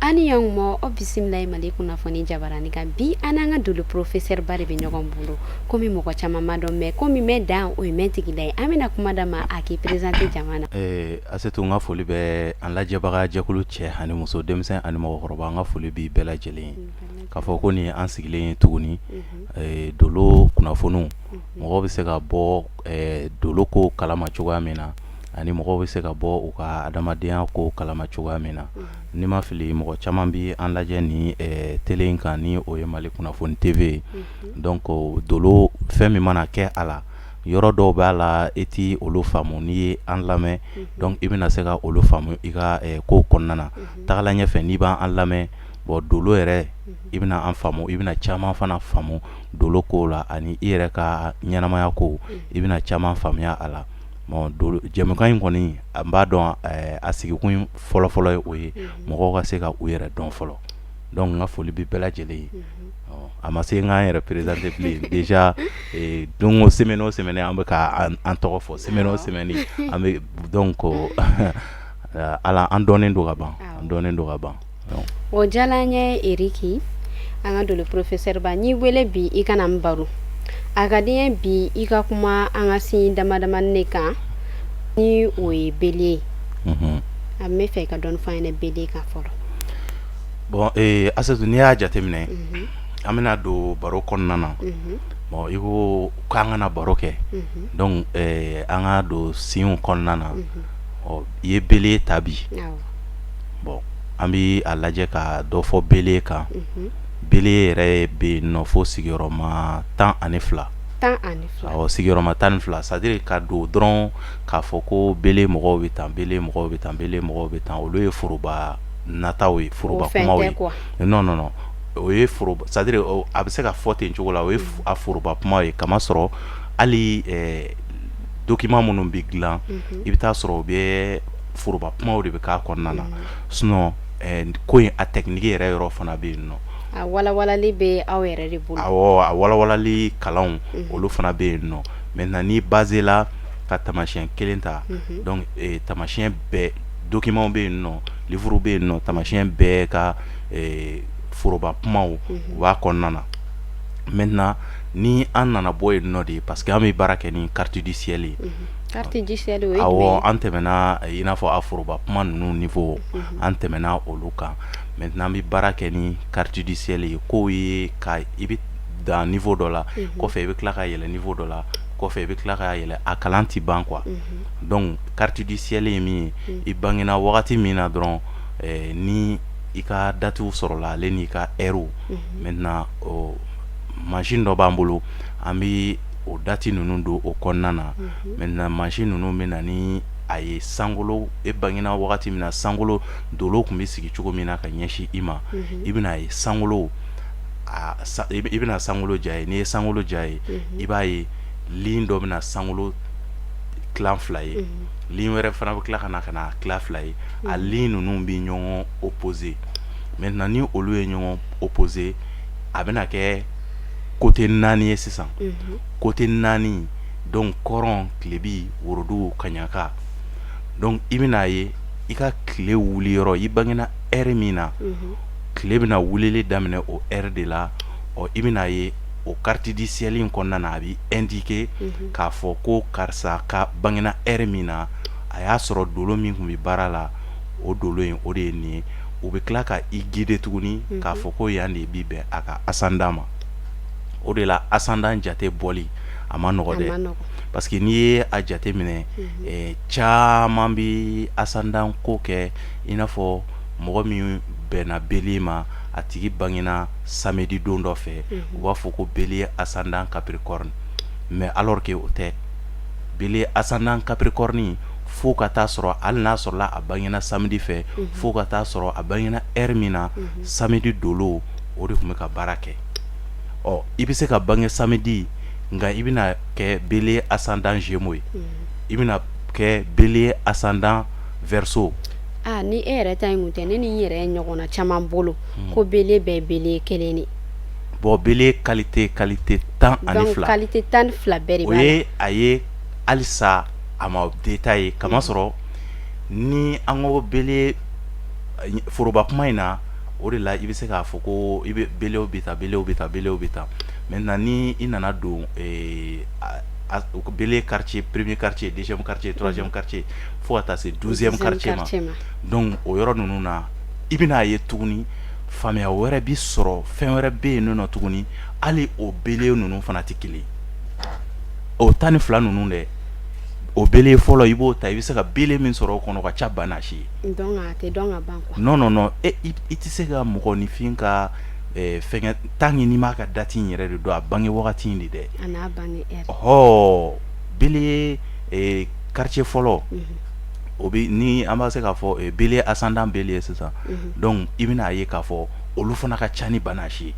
An ni ɲɔgɔn aw bisimila ye Mali kunnafoni jabarani kan. Bi, an n'an ka dolo professeur ba de bɛ ɲɔgɔn bolo. Komi mɔgɔ caman ma dɔn, mais komi mɛn dan o ye mɛn tigila ye, an bɛna kuma da ma a k'i présenter jama na. Asetu, n ka foli bɛ an lajɛbaga jɛkulu, cɛ ani muso, denmisɛn ani mɔgɔkɔrɔba. An ka foli bɛ bɛɛ lajɛlen ye k'a fɔ ko nin an sigilen tuguni dolo kunnafoniw, mɔgɔ bɛ se ka bɔ dolo ko kalama cogoya min na, ani mɔgɔw bɛ se ka bɔ u ka adamadenya ko kalama cogoya min na. Ni ma fili, mɔgɔ caman bɛ an lajɛ ni télé in kan, ni o ye Mali kunnafoni TV ye. Donc dolo, fɛn min mana kɛ a la, yɔrɔ dɔw b'a la, e tɛ olu faamu. N'i ye an lamɛn, donc i bɛna se ka olu faamu i ka ko kɔnɔna na. Tagala ɲɛfɛ, n'i b'an lamɛn, bon, dolo yɛrɛ, i bɛna an faamu, i bɛna caman fana faamu dolo ko la, ani i yɛrɛ ka ɲɛnamaya ko, i bɛna caman faamuya a la. Bon, jɛmukan in kɔni, an b'a dɔn a sigikun fɔlɔfɔlɔ ye o ye, mɔgɔw ka se ka u yɛrɛ dɔn fɔlɔ. Donc n ka foli bɛ bɛɛ lajɛlen ye. A ma se n k'an yɛrɛ présenter bilen. Déjà, don o semaine o semaine, an bɛ ka an tɔgɔ fɔ semaine o semaine an bɛ. Donc ala, an dɔnnen don ka ban, an dɔnnen don ka ban. O diyara n ye, Eriki, an ka dolo professeur ba. N'i wele bi, i kana n baro, a ka di n ye bi i ka kuma an ka signe dama damani de kan, ni o ye bélier ye. A bɛ fɛ i ka dɔɔni fɔ an ɲɛna bélier kan fɔlɔ. Bon, Asetu, n'i y'a jateminɛ, an bɛna don baro kɔnɔna na. Bon, i ko k'an kana baro kɛ, donc an ka don signew kɔnɔna na. Ɔ, i ye bélier ta bi. Bon, an bɛ a lajɛ ka dɔ fɔ bélier kan. Bélier yɛrɛ bɛ yen nɔ fo sigiyɔrɔma 12. 12. Awɔ, sigiyɔrɔma 12. C'est à dire ka don dɔrɔn k'a fɔ ko bélier mɔgɔw bɛ tan, bélier mɔgɔw bɛ tan, bélier mɔgɔw bɛ tan, olu ye foroba nataw ye, foroba kumaw ye. Non, non, non, o ye foroba, c'est à dire a bɛ se ka fɔ ten cogo la, o ye a foroba kuma ye. Kamasɔrɔ hali document minnu bɛ dilan, i bɛ taa sɔrɔ u bɛ foroba kumaw de bɛ k'a kɔnɔna na. Sinon ko in, a technique yɛrɛ yɔrɔ fana bɛ yen nɔ. A walawalali bɛ aw yɛrɛ de bolo. Awɔ, a walawalali kalanw, olu fana bɛ yen nɔ. Maintenant, n'i basé la ka taamasiyɛn kelen ta, donc taamasiyɛn bɛɛ, document bɛ yen nɔ, livre bɛ yen nɔ, taamasiyɛn bɛɛ ka foroba kumaw u b'a kɔnɔna na. Maintenant, ni an nana bɔ yen nɔ de, parce que an bɛ baara kɛ ni carte du ciel ye. Carte du ciel, o ye? Awɔ, an tɛmɛna i n'a fɔ a foroba kuma ninnu niveau, an tɛmɛna olu kan. Maintenant, an bɛ baara kɛ ni carte du ciel ye. Kow ye ka i bɛ dan niveau dɔ la, kɔfɛ i bɛ tila ka yɛlɛ niveau dɔ la, kɔfɛ i bɛ tila ka yɛlɛ, a kalan tɛ ban quoi. Donc carte du ciel ye min ye, i bangena wagati min na dɔrɔn, ni i ka datew sɔrɔla, ale n'i ka heure. Maintenant, o machine dɔ b'an bolo, an bɛ o date ninnu don o kɔnɔna na. Maintenant, machine ninnu bɛ na ni a ye sankolo, e bangena wagati min na, sankolo dolo tun bɛ sigi cogo min na ka ɲɛsin i ma. I bɛna ye sankolo, i bɛna sankolo ja ye. N'i ye sankolo ja ye, i b'a ye ligne dɔ bɛna sankolo tilan fila ye, ligne wɛrɛ fana bɛ tila ka na tila fila ye. A ligne ninnu bɛ ɲɔgɔn opposé. Maintenant, ni olu ye ɲɔgɔn opposé, a bɛna kɛ côté naani ye sisan, côté naani. Donc kɔrɔn, tilebi, worodugu, kaɲaka. Donc i bɛna ye i ka tile wuli yɔrɔ, i bangena heure min na, tile bɛna wulili daminɛ o heure de la. Ɔ, i bɛna ye o carte du ciel in kɔnɔna na, a bɛ indiquer k'a fɔ ko karisa ka bangena heure min na, a y'a sɔrɔ dolo min tun bɛ baara la, o dolo in, o de ye nin ye. U bɛ tila ka i guider tuguni k'a fɔ ko yan de bi bɛn a ka ascendant ma. O de la, ascendant jate bɔli a ma nɔgɔ dɛ, parce que n'i ye a jate minɛ, caman bɛ ascendant ko kɛ i n'a fɔ mɔgɔ min bɛnna bélier ma, a tigi bangena samedi don dɔ fɛ, u b'a fɔ ko bélier ascendant capricorne. Mais alors que o tɛ. Bélier ascendant capricorne, fo ka taa sɔrɔ, hali n'a sɔrɔla a bangena samedi fɛ, fo ka taa sɔrɔ a bangena heure min na, samedi dolo o de tun bɛ ka baara kɛ. Ɔ, i bɛ se ka bange samedi, nka i bɛna kɛ bélier ascendant gémeaux ye, i bɛna kɛ bélier ascendant verseau. Aa, ni e yɛrɛ ta in kun tɛ, ne ni n yɛrɛ ɲɔgɔnna caman bolo ko bélier bɛɛ ye bélier kelen de. Bon, bélier qualité 12. Donc qualité 12 bɛɛ de O b'a la. ye a ye halisa a ma détaillé, kamasɔrɔ ni an ko bélier, foroba kuma in na. O de la i bɛ se k'a fɔ ko i bɛ bélier bɛ tan, bélier bɛ tan, bélier bɛ tan. Maintenant ni i nana don bélier quartier, premier quartier, deuxième quartier, troisième quartier, fo ka taa se 12e quartier ma. Donc o yɔrɔ ninnu na, i bɛn'a ye tuguni faamuya wɛrɛ bi sɔrɔ, fɛn wɛrɛ bɛ yen nɔ tuguni. Hali o bélier ninnu fana tɛ kelen. O 12 ninnu dɛ, o bélier fɔlɔ, i b'o ta, i bɛ se ka bélier min sɔrɔ o kɔnɔ, o ka ca ba n'a si ye. Donc a tɛ dɔn ka ban quoi. Non, non, non, e i tɛ se ka mɔgɔninfin ka fɛnkɛ tant que n'i m'a ka date in yɛrɛ de dɔn, a bange wagati in de dɛ. A n'a bange heure. Ɔhɔ, bélier quartier fɔlɔ, o bɛ ni an b'a se k'a fɔ bélier ascendant, bélier sisan. Donc i bɛn'a ye k'a fɔ olu fana ka ca ni banasi ye.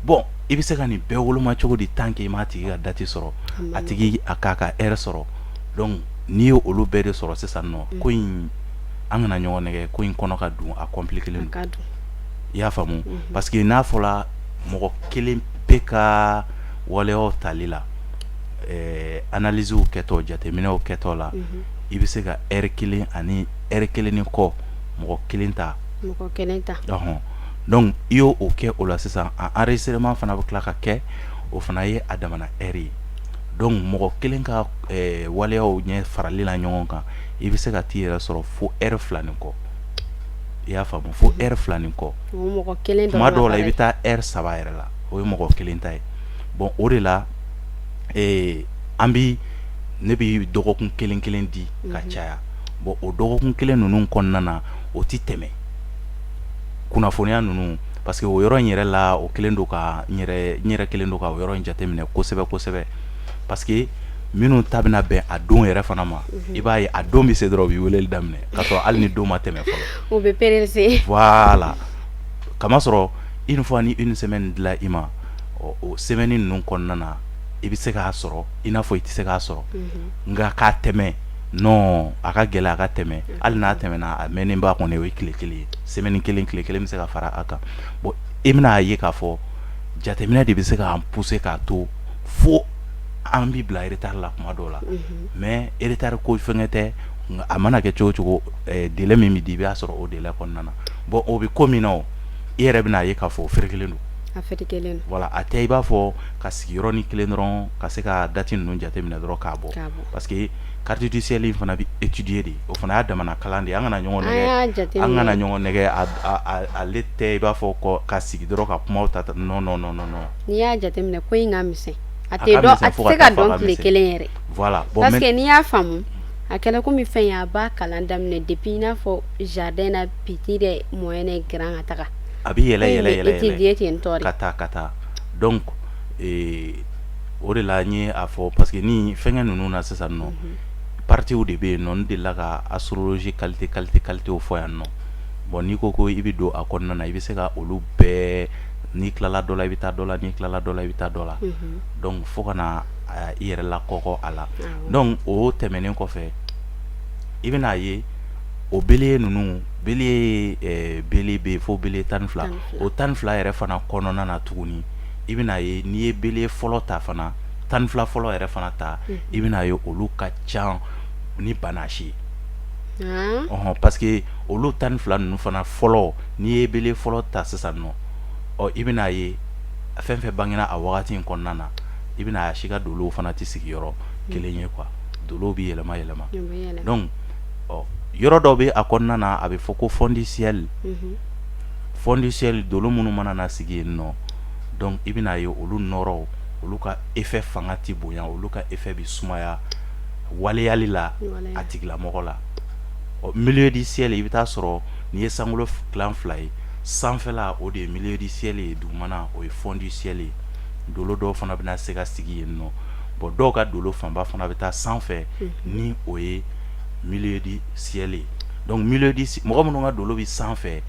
Bon, i bɛ se ka nin bɛɛ woloma cogo di tant que i m'a tigi ka date sɔrɔ, a tigi a k'a ka heure sɔrɔ? Donc n'i ye olu bɛɛ de sɔrɔ sisan nɔ, ko in, an kana ɲɔgɔn nɛgɛ, ko in kɔnɔ ka dun, a compliqué don. I y'a faamu? Parce que n'a fɔra mɔgɔ kelen pe ka waleyaw tali la, analysew kɛtɔ, jateminɛw kɛtɔ la, i bɛ se ka heure kelen ani heure kelen ni kɔ mɔgɔ kelen ta. Mɔgɔ kelen ta. Ɔhɔn, donc i y'o o kɛ o la sisan, a enregistrement fana bɛ tila ka kɛ, o fana ye a damana heure ye. Donc mɔgɔ kelen ka waleyaw ɲɛ farali la ɲɔgɔn kan, i bɛ se ka t'i yɛrɛ sɔrɔ fo heure 2 ni kɔ. I y'a faamu? Fo heure 2 ni kɔ. Mɔgɔ kelen. Tuma dɔw la, i bɛ taa heure 3 yɛrɛ la, o ye mɔgɔ kelen ta ye. Bon, o de la an bi ne bɛ dɔgɔkun kelen kelen di ka caya. Bon, o dɔgɔkun kelen ninnu kɔnɔna na, o tɛ tɛmɛ kunnafoniya ninnu, parce que o yɔrɔ in yɛrɛ la, o kelen don ka n yɛrɛ kelen don ka o yɔrɔ in jateminɛ kosɛbɛ kosɛbɛ, parce que minnu ta bɛna bɛn a don yɛrɛ fana ma, i b'a ye a don bɛ se dɔrɔn, u bɛ weleli daminɛ k'a sɔrɔ hali ni don ma tɛmɛ fɔlɔ. U bɛ pressé. Voilà, kamasɔrɔ une fois ni une semaine dila i ma, o semaine ninnu kɔnɔna na, i bɛ se k'a sɔrɔ i n'a fɔ i tɛ se k'a sɔrɔ. Nka k'a tɛmɛ, non, a ka gɛlɛn a ka tɛmɛ. Hali n'a tɛmɛna, a mɛnnen ba kɔni, o ye tile kelen ye. Semaine kelen, tile kelen bɛ se ka fara a kan. Bon, i bɛna ye k'a fɔ jateminɛ de bɛ se k'an pousser k'a to fo an bɛ bila retard la tuma dɔw la. Mais retard ko fɛnkɛ tɛ, a mana kɛ cogo cogo, délai min bɛ di, i b'a sɔrɔ o délai kɔnɔna na. Bon, o bɛ ko min na, o i yɛrɛ bɛna ye k'a fɔ o ferekelen don. A ferekelen don. Voilà, a tɛ i b'a fɔ ka sigi yɔrɔnin kelen dɔrɔn ka se ka date ninnu jateminɛ dɔrɔn k'a bɔ, parce que carte du ciel in fana bɛ étudier de, o fana y'a damana kalan de ye. An kana ɲɔgɔn nɛgɛ, an kana ɲɔgɔn nɛgɛ, ale tɛ i b'a fɔ ka sigi dɔrɔn ka kumaw ta. Non, non, non, non. N'i y'a jateminɛ, ko in ka misɛn, a tɛ dɔn, a tɛ se ka dɔn tile kelen yɛrɛ. Voilà. Bon, parce que n'i y'a faamu, a kɛra komi fɛn ye, a b'a kalan daminɛ depuis i n'a fɔ jardin na, petit dɛ, moyen, grand, ka taga. A bɛ yɛlɛ yɛlɛ yɛlɛ. Étudier ten tɔ de. Ka taa ka taa. Donc o de la n ye a fɔ, parce que ni fɛnkɛ ninnu na sisan nɔ, partiw de bɛ yen nɔ. N delila ka astrologie qualité qualité qualité fɔ yan nɔ. Bon, n'i ko ko i bɛ don a kɔnɔna na, i bɛ se ka olu bɛɛ, n'i tilala dɔ la, i bɛ taa dɔ la, n'i tilala dɔ la, i bɛ taa dɔ la. Donc fo ka na i yɛrɛ lakɔkɔ a la. Donc o tɛmɛnen kɔfɛ, i bɛn'a ye o bélier ninnu, bélier bélier bɛ yen fo bélier 12. O 12 yɛrɛ fana kɔnɔna na tuguni, i bɛn'a ye n'i ye bélier fɔlɔ ta fana, 12 fɔlɔ yɛrɛ fana ta, i bɛn'a ye olu ka ca ni banasi ye. Ɔhɔn, parce que olu 12 ninnu fana fɔlɔ, n'i ye bélier fɔlɔ ta sisan nɔ, ɔ i bɛn'a ye fɛn fɛn bangena a wagati in kɔnɔna na, i bɛna a si ka dolow fana tɛ sigi yɔrɔ kelen ye quoi, dolow bɛ yɛlɛma yɛlɛma. Donc ɔ yɔrɔ dɔ bɛ a kɔnɔna na, a bɛ fɔ ko fond du ciel. Fond du ciel, dolo minnu mana na sigi yen nɔ, donc i bɛna ye olu nɔrɔw, olu ka effet fanga tɛ bonya, olu ka effet bɛ sumaya waleyali la a tigilamɔgɔ la. Ɔ milieu du ciel, i bɛ taa sɔrɔ n'i ye sankolo tilan fila ye, sanfɛla o de ye milieu du ciel ye, dugumana o ye fond du ciel ye. Dolo dɔw fana bɛna se ka sigi yen nɔ. Bon, dɔw ka dolo fanba fana bɛ taa sanfɛ, ni o ye milieu du ciel ye. Donc milieu du, mɔgɔ minnu ka dolo bɛ sanfɛ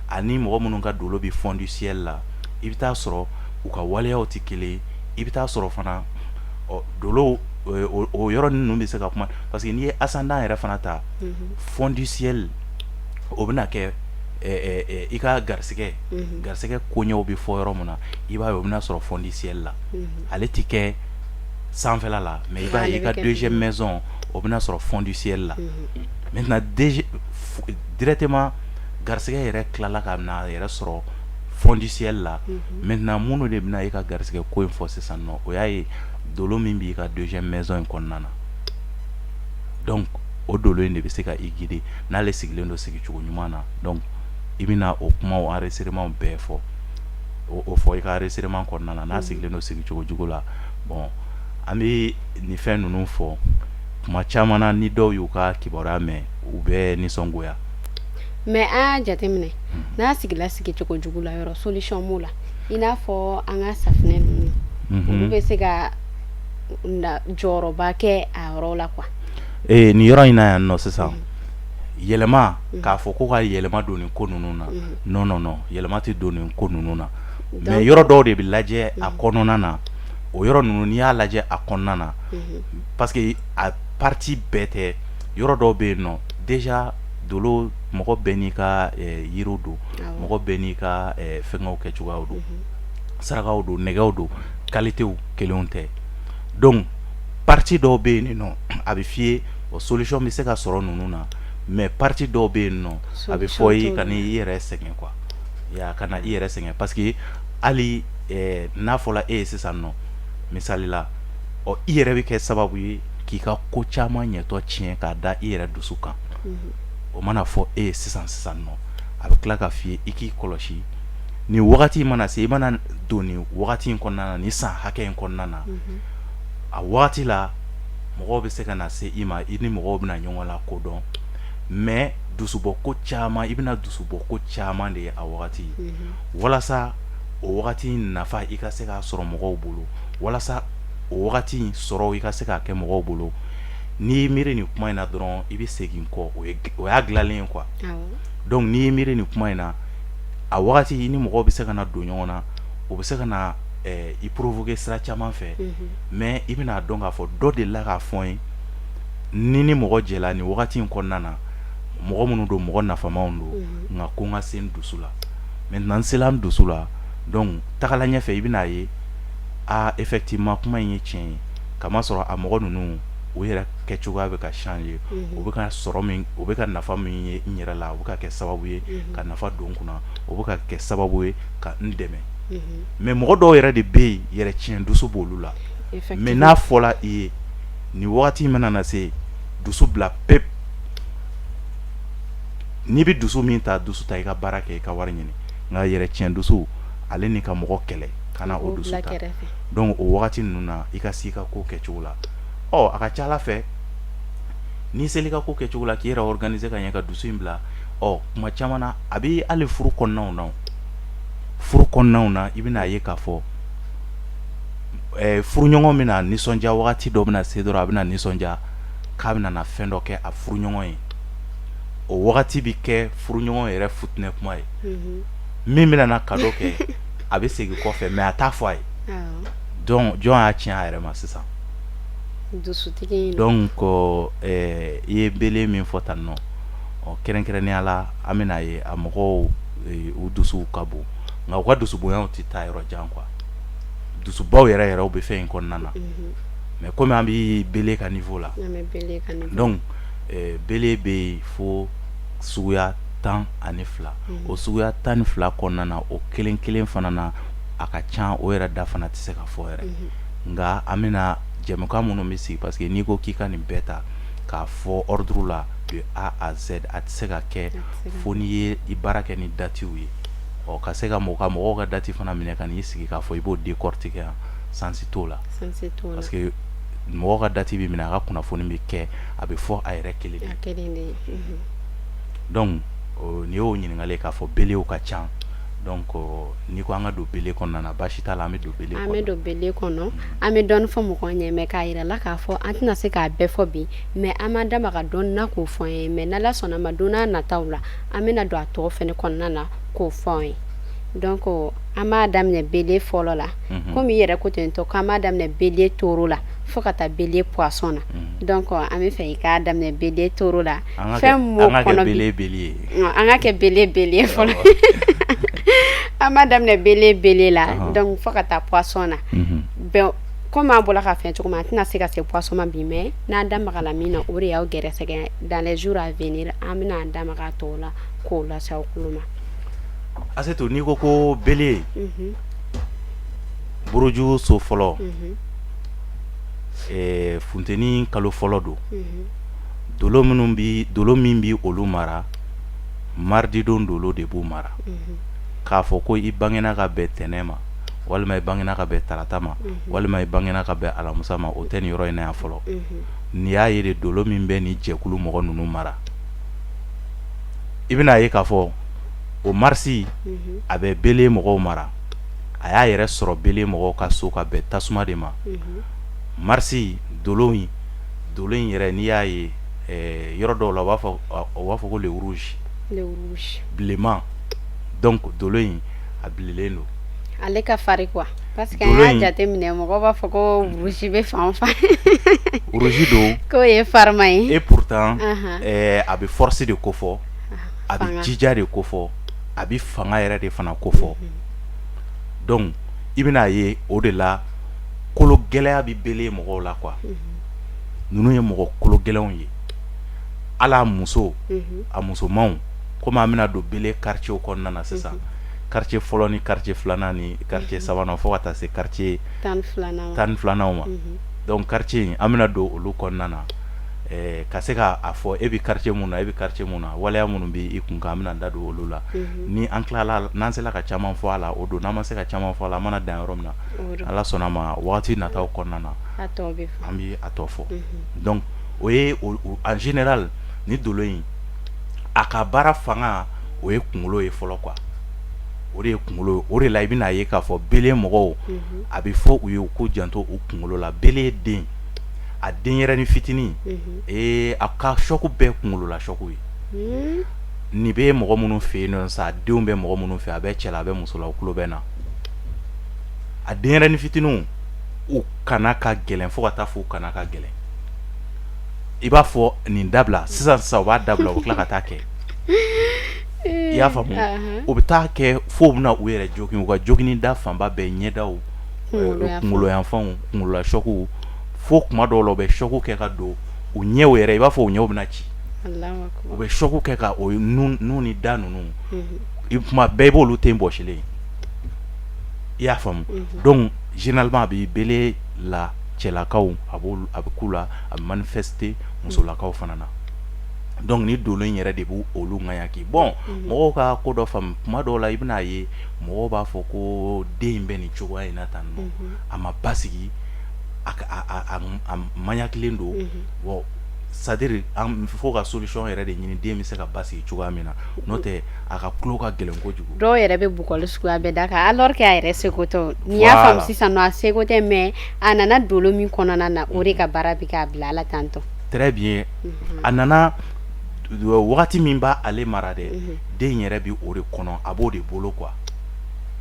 ani mɔgɔ minnu ka dolo bɛ fond du ciel la, i bɛ taa sɔrɔ u ka waleyaw tɛ kelen. I bɛ taa sɔrɔ fana, ɔ dolo o yɔrɔ ninnu bɛ se ka kuma, parce que n'i ye ascendant yɛrɛ fana ta, fond du ciel, o bɛna kɛ i ka garisɛgɛ, garisɛgɛ koɲɛw bɛ fɔ yɔrɔ min na, i b'a ye o bɛna sɔrɔ fond du ciel la. Ale tɛ kɛ sanfɛla la, mais i b'a ye i ka deuxième maison, o bɛna sɔrɔ fond du ciel la. Maintenant, directement garisɛgɛ Garisɛgɛ yɛrɛ tilala ka na a yɛrɛ sɔrɔ fond du ciel la. Maintenant, minnu de bɛna e ka garisɛgɛ ko in fɔ sisan nɔ, o y'a ye dolo min b'i ka deuxième maison in kɔnɔna na. Donc o dolo in de bɛ se ka i guider. N'ale sigilen don sigicogo ɲuman na, donc i bɛna o kumaw, enregistrement bɛɛ fɔ, o fɔ i ka enregistrement kɔnɔna na. N'a sigilen don sigicogo jugu la, bon, an bɛ nin fɛn ninnu fɔ tuma caman na. Ni dɔw y'u ka kibaruya mɛn, u bɛ nisɔngoya. Mais an y'a jateminɛ, n'a sigila sigicogo jugu la, yɔrɔ solution b'o la, i n'a fɔ an ka safunɛ ninnu, olu bɛ se ka jɔyɔrɔba kɛ a yɔrɔ la quoi. Ee, nin yɔrɔ in na yan nɔ sisan, yɛlɛma k'a fɔ ko ka yɛlɛma don nin ko ninnu na, non, non, non, yɛlɛma tɛ don nin ko ninnu na. Mais yɔrɔ dɔw de bɛ lajɛ a kɔnɔna na. O yɔrɔ ninnu, n'i y'a lajɛ a kɔnɔna na, parce que a partie bɛɛ tɛ, yɔrɔ dɔw bɛ yen nɔ déjà, dolo, mɔgɔ bɛɛ n'i ka yiriw don, mɔgɔ bɛɛ n'i ka fɛngɛw kɛcogoyaw don, sarakaw don, nɛgɛw don, qualitéw kelenw tɛ. Donc partie dɔw bɛ yen nɔ, a bɛ f'i ye o solution bɛ se ka sɔrɔ ninnu na. Mais partie dɔw bɛ yen nɔ, a bɛ fɔ i ye ka n'i yɛrɛ sɛgɛn quoi, ka na i yɛrɛ sɛgɛn, parce que hali n'a fɔra e ye sisan nɔ, misali la, ɔ, i yɛrɛ bɛ kɛ sababu ye k'i ka ko caman ɲɛtɔ tiɲɛ k'a da i yɛrɛ dusu kan. O mana fɔ e ye sisan sisan nɔ, a bɛ tila ka f'i ye i k'i kɔlɔsi nin wagati mana se, i mana don nin wagati in kɔnɔna na, nin san hakɛ in kɔnɔna na, a wagati la, mɔgɔw bɛ se ka na se i ma, i ni mɔgɔw bɛna ɲɔgɔn la kodɔn. Mais dusubɔ ko caman, i bɛna dusubɔ ko caman de ye a wagati. Walasa o wagati nafa i ka se k'a sɔrɔ mɔgɔw bolo, walasa o wagati sɔrɔ i ka se k'a kɛ mɔgɔw bolo, n'i miiri nin kuma in na dɔrɔn, i bɛ segin kɔ. O y'a dilanlen ye quoi. Donc n'i y'i miiri nin kuma in na, a wagati i ni mɔgɔw bɛ se ka na don ɲɔgɔn na, o bɛ se ka na i provoquer sira caman fɛ. Mais i bɛna dɔn k'a fɔ dɔ delila k'a fɔ n ye, ni mɔgɔ jɛla nin wagati in kɔnɔna na, mɔgɔ minnu don, mɔgɔ nafamaw don, nka ko n ka se n dusu la. Maintenant, n sela n dusu la. Donc tagala ɲɛfɛ, i bɛn'a ye, aa, effectivement, kuma in ye tiɲɛ ye, kamasɔrɔ a mɔgɔ ninnu, u yɛrɛ kɛcogoya bɛ ka changer, u bɛ ka sɔrɔ min, u bɛ ka nafa min ye n yɛrɛ la, u bɛ ka kɛ sababu ye ka nafa don n kunna, o bɛ ka kɛ sababu ye ka n dɛmɛ. Mais mɔgɔ dɔw yɛrɛ de bɛ yen, yɛrɛ tiɲɛ dusu b'olu la. Mais n'a fɔla i ye nin wagati mana na se, dusu bila pep. N'i bɛ dusu min ta, dusu ta i ka baara kɛ, i ka wari ɲini. Nka yɛrɛ tiɲɛ dusu, ale ni ka mɔgɔ kɛlɛ, ka na o dusu ta. Donc o wagati ninnu na, i ka se i ka ko kɛcogo la. Ɔ, a ka ca Ala fɛ, n'i seli ka ko kɛcogo la, k'i yɛrɛ organiser ka ɲɛ, ka dusu in bila, ɔ, kuma caman na, a bɛ hali furu kɔnɔnaw na. Furu kɔnɔnaw na, i bɛna a ye k'a fɔ furuɲɔgɔn bɛna nisɔndiya. Wagati dɔ bɛna se dɔrɔn, a bɛna nisɔndiya k'a bɛna na fɛn dɔ kɛ a furuɲɔgɔn ye. O wagati bɛ kɛ furuɲɔgɔn yɛrɛ futinɛ kuma ye. Min bɛna na cadeau kɛ, a bɛ segin kɔfɛ, mais a t'a fɔ a ye. Donc jɔn y'a tiɲɛ a yɛrɛ ma sisan? Dusutigi. Donc i ye bélier min fɔ tan nɔ, ɔ, kɛrɛnkɛrɛnnenya la, an bɛna ye a mɔgɔw, u dusuw ka bon, nka u ka dusubonyaw tɛ taa yɔrɔ jan quoi. Dusubaw yɛrɛ yɛrɛw bɛ fɛn in kɔnɔna na. Mais komi an bɛ bélier ka niveau la, donc bélier bɛ yen fo suguya 12. O suguya 12 kɔnɔna na, o kelen kelen fana na, a ka ca, o yɛrɛ da fana tɛ se ka fɔ yɛrɛ. Nka an bɛna jɛmukan minnu bɛ sigi, parce que n'i ko k'i ka nin bɛɛ ta k'a fɔ ordre la de A à Z, a tɛ se ka kɛ fo n'i ye i baara kɛ ni datew ye. Ɔ, ka se ka mɔgɔw ka date fana minɛ ka n'i sigi k'a fɔ i b'o décortiquer yan, sens t'o la, parce que mɔgɔ ka date bɛ minɛ, a ka kunnafoni bɛ kɛ, a bɛ fɔ a yɛrɛ kelen de. Donc nin y'o ɲininkali k'a fɔ bélier ka ca. Donc n'i ko an ka don bélier kɔnɔna na, baasi t'a la, an bɛ don bélier. An bɛ don bélier kɔnɔ, an bɛ dɔɔni fɔ mɔgɔw ɲɛ, mais k'a yira la k'a fɔ an tɛna se k'a bɛɛ fɔ bi, mais an m'an da maga dɔɔni na k'o fɔ an ye. Mais n'Ala sɔnna ma, don n'a nataw la, an bɛna don a tɔ fɛnɛ kɔnɔna na k'o fɔ an ye. Donc an b'a daminɛ bélier fɔlɔ la, komi i yɛrɛ ko ten tɔ k'an b'a daminɛ bélier taureau la fo ka taa bélier poisson na. Donc an bɛ fɛ i k'a daminɛ bélier taureau la. Fɛn min b'o kɔnɔ bélier bélier, an ka kɛ bélier bélier fɔlɔ. An b'a daminɛ bélier bélier la, donc fo ka taa poisson na. Bon, komi an bɔra ka fɛn cogo min, an tɛna se ka se poisson ma bi, mais n'an da magala min na, o de y'aw gɛrɛsɛgɛ. Dans les jours à venir, an bɛna an da maga a tɔw la. k'o lase aw tulo ma. Asetu, n'i ko ko bélier, buruju so fɔlɔ, funteni kalo fɔlɔ don. Dolo minnu bɛ, dolo min bɛ olu mara, mardi don dolo de b'u mara. K'a fɔ ko i bangena ka bɛn tɛnɛn ma, walima i bangena ka bɛn tarata ma, walima i bangena ka bɛn alamusa ma, o tɛ nin yɔrɔ in na yan fɔlɔ. N'i y'a ye de, dolo min bɛ nin jɛkulu mɔgɔ ninnu mara, i bɛna ye k'a fɔ o marisi a bɛ bélier mɔgɔw mara. A y'a yɛrɛ sɔrɔ bélier mɔgɔw ka so ka bɛn tasuma de ma. Marisi dolo in, dolo in yɛrɛ, n'i y'a ye yɔrɔ dɔw la, u b'a fɔ ko le rouge, bilenman. Donc dolo in, a bilenlen don. Ale ka farin quoi, parce que an y'a jateminɛ, mɔgɔ b'a fɔ ko rouge bɛ fan fan. Rouge don. K'o ye farima ye. Et pourtant a bɛ force de kofɔ, a bɛ jija de kofɔ, a bɛ fanga yɛrɛ de fana kofɔ. Donc i bɛna ye, o de la kolo gɛlɛya bɛ bélier mɔgɔw la quoi. Ninnu ye mɔgɔ kolo gɛlɛnw ye. Ala muso, a musomanw, komi an bɛna don bélier quartier kɔnɔna na sisan, quartier fɔlɔ ni quartier filanan ni quartier sabanan, fo ka taa se quartier 12nan ma. Donc quartier in, an bɛna don olu kɔnɔna na ka se k'a fɔ e bɛ quartier mun na, e bɛ quartier mun na, waleya minnu bɛ i kun kan, an bɛna da don olu la. Ni an tilala, n'an sera ka caman fɔ a la, o don. N'an ma se ka caman fɔ a la, an mana dan yɔrɔ min na, Ala sɔnna ma, waati nataw kɔnɔna na, an bɛ a tɔ fɔ. Donc o ye en général ni dolo in, a ka baara fanga, o ye kunkolo ye fɔlɔ quoi. O de ye kunkolo ye. O de la i bɛna ye k'a fɔ bélier mɔgɔw, a bɛ fɔ u ye u k'u janto u kunkolo la. Bélier den, a denyɛrɛnin fitinin, ee, a ka choc bɛɛ kunkolola choc ye. Nin bɛ mɔgɔ minnu fɛ yen nɔ sa, denw bɛ mɔgɔ minnu fɛ, a bɛ cɛ la, a bɛ muso la, u tulo bɛ na. A denyɛrɛnin fitininw, u kana ka gɛlɛn fo ka taa fɔ u kana ka gɛlɛn. I b'a fɔ nin dabila sisan sisan, u b'a dabila, u bɛ tila ka taa kɛ. I y'a faamu? U bɛ taa kɛ fo u bɛna u yɛrɛ jogin. U ka jogini da fanba bɛɛ ɲɛdaw, kunkolo yanfanw, kunkolola choc, fo kuma dɔw la u bɛ choc kɛ ka don u ɲɛw yɛrɛ, i b'a fɔ u ɲɛw bɛna ci. U bɛ choc kɛ ka o nun ni da ninnu, kuma bɛɛ i b'olu ten bɔsilen. I y'a faamu? Donc généralement a bɛ bélier la, cɛlakaw, a bɛ k'u la, a bɛ manifester musolakaw fana na. Donc ni dolo in yɛrɛ de b'u olu ŋaɲaki. Bon, mɔgɔw ka ko dɔ faamu, kuma dɔw la i bɛna ye mɔgɔw b'a fɔ ko den in bɛ nin cogoya in na tan nɔ, a ma basigi, a maɲakilen don. Bon, c'est à dire fo ka solution yɛrɛ de ɲini, den bɛ se ka basigi cogoya min na, n'o tɛ a ka tulo ka gɛlɛn kojugu. Dɔw yɛrɛ bɛ bugɔli suguya bɛɛ da kan, alors que a yɛrɛ seko tɛ. N'i y'a faamu sisan nɔ, a seko tɛ, mais a nana dolo min kɔnɔna na, o de ka baara bɛ k'a bila a la tantɔ. Très bien. A nana wagati min b'a ale mara dɛ, den yɛrɛ bɛ o de kɔnɔ, a b'o de bolo quoi,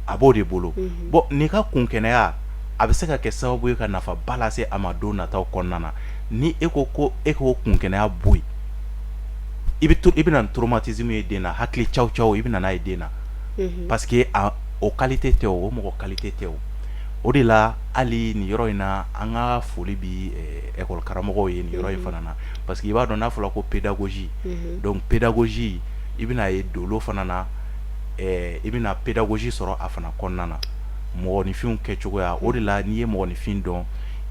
a b'o de bolo. Bon, n'i ka kunkɛnɛya, a bɛ se ka kɛ sababu ye ka nafaba lase a ma don nataw kɔnɔna na. Ni e ko ko e k'o kunkɛnɛya bɔ yen, i bɛ i bɛna ni traumatisme ye den na, hakili caw caw i bɛ na n'a ye den na, parce que a o qualité tɛ, o mɔgɔ qualité tɛ. O o de la, hali nin yɔrɔ in na, an ka foli bi école karamɔgɔw ye nin yɔrɔ in fana na, parce que i b'a dɔn, n'a fɔra ko pédagogie, donc pédagogie, i bɛna ye dolo fana na, i bɛna pédagogie sɔrɔ a fana kɔnɔna na, mɔgɔninfinw kɛcogoya. O de la n'i ye mɔgɔninfin dɔn,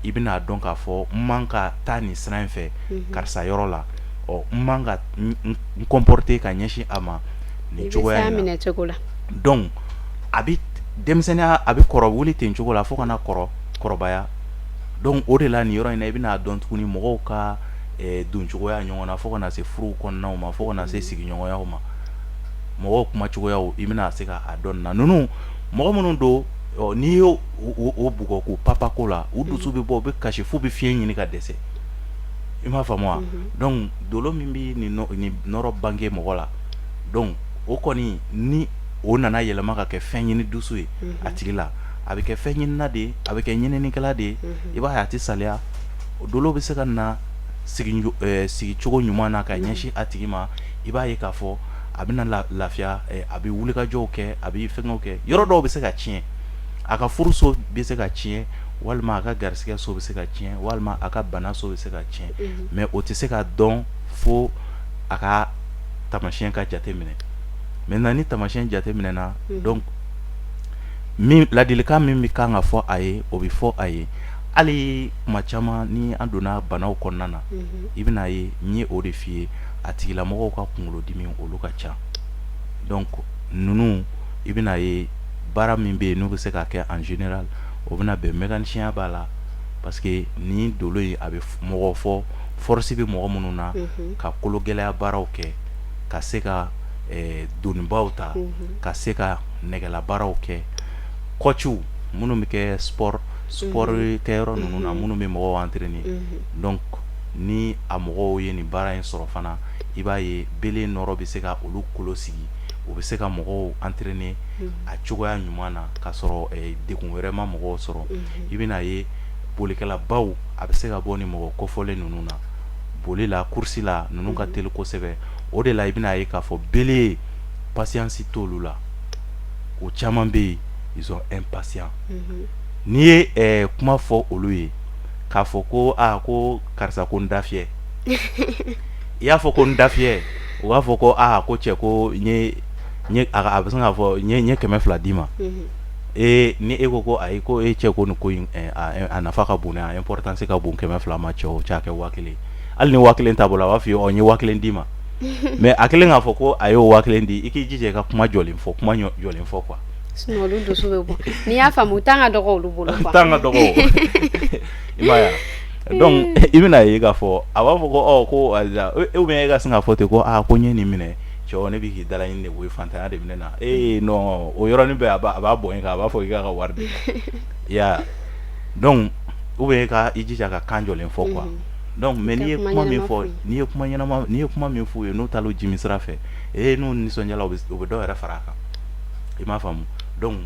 i bɛna dɔn k'a fɔ n man ka taa nin sira in fɛ karisa yɔrɔ la, ɔ n man ka n comporter ka ɲɛsin a ma nin cogoya in na. Donc a bɛ denmisɛnninya, a bɛ kɔrɔ wuli ten cogo la fo ka na kɔrɔ kɔrɔbaya. Donc o de la nin yɔrɔ in na, i bɛna dɔn tuguni mɔgɔw ka doncogoya ɲɔgɔn na, fo ka na se furu kɔnɔnaw ma, fo ka na se sigiɲɔgɔnyaw ma, mɔgɔw kumacogoyaw, i bɛna se ka a dɔn na. Ninnu mɔgɔ minnu don, n'i y'o o bugɔ k'u papako la, u dusu bɛ bɔ, u bɛ kasi f'u bɛ fiɲɛ ɲini ka dɛsɛ. I m'a faamu wa? Donc dolo min bɛ nin nɔrɔ bange mɔgɔ la, donc o kɔni, ni o nana yɛlɛma ka kɛ fɛn ɲini dusu ye a tigi la, a bɛ kɛ fɛn ɲinina de ye, a bɛ kɛ ɲininikɛla de ye. I b'a ye, a tɛ saliya. O dolo bɛ se ka na sigicogo ɲuman na ka ɲɛsin a tigi ma. I b'a ye k'a fɔ a bɛna lafiya, a bɛ wulikajɔw kɛ, a bɛ fɛngɛw kɛ. Yɔrɔ dɔw bɛ se ka tiɲɛ, a ka furuso bɛ se ka tiɲɛ, walima a ka garisɛgɛ so bɛ se ka tiɲɛ, walima a ka bana so bɛ se ka tiɲɛ, mais o tɛ se ka dɔn fo a ka taamasiyɛn ka jate minɛ. Maintenant ni taamasiyɛn jateminɛna, donc min ladilikan min bɛ kan ka fɔ a ye, o bɛ fɔ a ye. Hali kuma caman ni an donna banaw kɔnɔna na, i bɛna ye n ye o de f'i ye, a tigilamɔgɔw ka kunkolodimi olu ka ca. Donc ninnu, i bɛna ye baara min bɛ yen n'u bɛ se ka kɛ en général, o bɛna bɛn mécanicien b'a la, parce que nin dolo in a bɛ mɔgɔ fɔ force bɛ mɔgɔ minnu na ka kolo gɛlɛya baaraw kɛ, ka se ka donibaw ta, ka se ka nɛgɛla baaraw kɛ, coachw minnu bɛ kɛ sport kɛyɔrɔ ninnu na, minnu bɛ mɔgɔw entraîner. Donc ni a mɔgɔw ye nin baara in sɔrɔ fana, i b'a ye bélier nɔrɔ bɛ se ka olu kolo sigi, u bɛ se ka mɔgɔw entraîner a cogoya ɲuman na k'a sɔrɔ degun wɛrɛ ma mɔgɔw sɔrɔ. I bɛna ye bolikɛlabaw, a bɛ se ka bɔ ni mɔgɔ kofɔlen ninnu na boli la, course la, ninnu ka teli kosɛbɛ. O de la i bɛna ye k'a fɔ bélier patience t'olu la. O caman bɛ yen, ils sont impatients. N'i ye kuma fɔ olu ye k'a fɔ ko aa ko karisa ko n da fiyɛ, i y'a fɔ ko n da fiyɛ, u b'a fɔ ko aa ko cɛ ko n ye a bɛ se k'a fɔ n ye 200 d'i ma. Ee, ni e ko ko ayi, ko e cɛ ko nin ko in a nafa ka bon, a importance ka bon 200 ma, cɛ o cɛ a kɛ 1000. Hali ni 1000 t'a bolo, a b'a fɔ i ye ɔ n ye 1000 d'i ma. Mais a kɛlen k'a fɔ ko a y'o 1000 di, i k'i jija i ka kuma jɔlen fɔ, kuma jɔlen fɔ quoi. Sinon olu dusu bɛ bɔ. N'i y'a faamu, temps ka dɔgɔ olu bolo quoi. Temps ka dɔgɔ, i m'a ye wa? Donc i bɛna ye k'a fɔ a b'a fɔ ko ɔ ko ou bien e ka sin k'a fɔ ten ko aa ko n ye nin minɛ, cɛ ne bɛ k'i dalaɲini de koyi, fantanya de bɛ ne na. Ee non, o yɔrɔnin bɛɛ a b'a bɔ i kan, a b'a fɔ k'i k'a ka wari di. I y'a ye? Donc ou bien e ka i jija ka kan jɔlen fɔ quoi. Donc mais n'i ye kuma min fɔ, n'i ye kuma ɲɛnama, n'i ye kuma min f'u ye, n'u taara jimi sira fɛ, ee n'u nisɔndiyala, u bɛ dɔ yɛrɛ fara a kan. I m'a faamu? Donc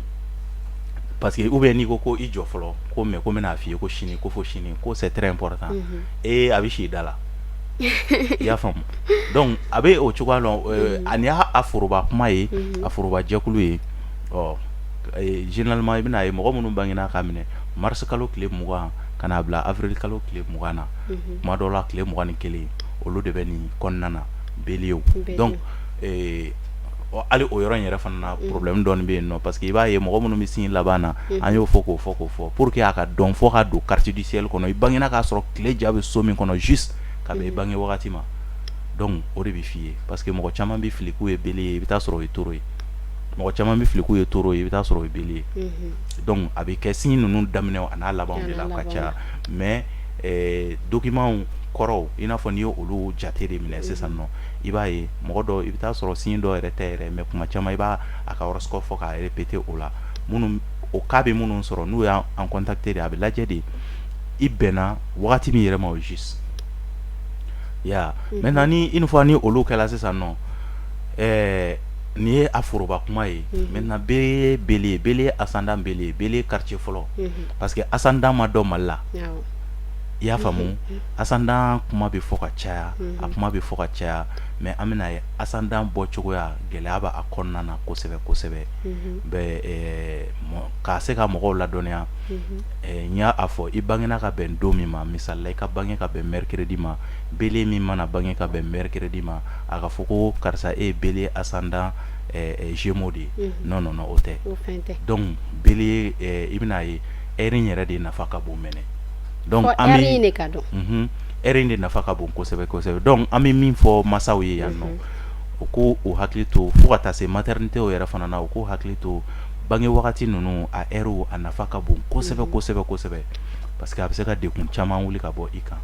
parce que ou bien n'i ko ko i jɔ fɔlɔ, ko mais ko n bɛna f'i ye ko sini, ko fo sini, ko c'est très important, ee a bɛ si i da la. I y'a faamu? Donc a bɛ o cogoya la. Ani y'a foroba kuma ye, a foroba jɛkulu ye. Ɔ généralement i bɛna ye mɔgɔ minnu bangena k'a minɛ mars kalo tile 20 ka n'a bila avril kalo tile 20 na, tuma dɔw la tile 21, olu de bɛ nin kɔnɔna na, bélier. Donc hali o yɔrɔ in yɛrɛ fana na, problème dɔɔni bɛ yen nɔ, parce que i b'a ye mɔgɔ minnu bɛ signe laban na, an y'o fɔ k'o fɔ k'o fɔ pour que a ka dɔn fɔ ka don carte du ciel kɔnɔ, i bangena k'a sɔrɔ tile ja bɛ so min kɔnɔ, juste ka bɛn i bange wagati ma. Donc o de bɛ f'i ye, parce que mɔgɔ caman bɛ fili k'u ye bélier ye, i bɛ taa sɔrɔ o ye taureau ye. Mɔgɔ caman bɛ fili k'u ye taureau ye, i bɛ taa sɔrɔ o ye bélier ye. Donc a bɛ kɛ signe ninnu daminɛ a n'a labanw de la ka caya. Mais document kɔrɔw, i n'a fɔ n'i ye olu jate de minɛ sisan nɔ, i b'a ye mɔgɔ dɔw, i bɛ taa sɔrɔ signe dɔw yɛrɛ tɛ yɛrɛ. Mais kuma caman i b'a a ka horoscope fɔ k'a répéter o la, minnu o cas bɛ minnu sɔrɔ, n'u y'an contacter de, a bɛ lajɛ de i bɛnna wagati min yɛrɛ ma o juste ya. Maintenant ni une fois ni olu kɛla sisan nɔ, nin ye a foroba kuma ye. Maintenant bélier, bélier, bélier ascendant, bélier, bélier quartier fɔlɔ, parce que ascendant ma dɔn Mali la. I y'a faamu? Ascendant kuma bɛ fɔ ka caya, a kuma bɛ fɔ ka caya, mais an bɛna ye ascendant bɔcogoya gɛlɛya b'a a kɔnɔna na kosɛbɛ kosɛbɛ. Bɛ k'a se ka mɔgɔw ladɔnniya, n y'a fɔ i bangena ka bɛn don min ma, misali la i ka bange ka bɛn mercredi ma, bélier min mana bange ka bɛn mercredi ma, a ka fɔ ko karisa e ye bélier ascendant Gémeaux de ye. Non, non, non, o tɛ. Donc bélier, i bɛna ye heure in yɛrɛ de nafa ka bon mɛnɛ. Donc an bɛ de ka dɔn heure in de nafa ka bon kosɛbɛ kosɛbɛ. Donc an bɛ min fɔ masaw ye yan nɔ, u ko u hakili to, fo ka taa se maternité yɛrɛ fana na, u k'u hakili to bange wagati ninnu, a heure a nafa ka bon kosɛbɛ kosɛbɛ kosɛbɛ, parce que a bɛ se ka degun caman wuli ka bɔ i kan.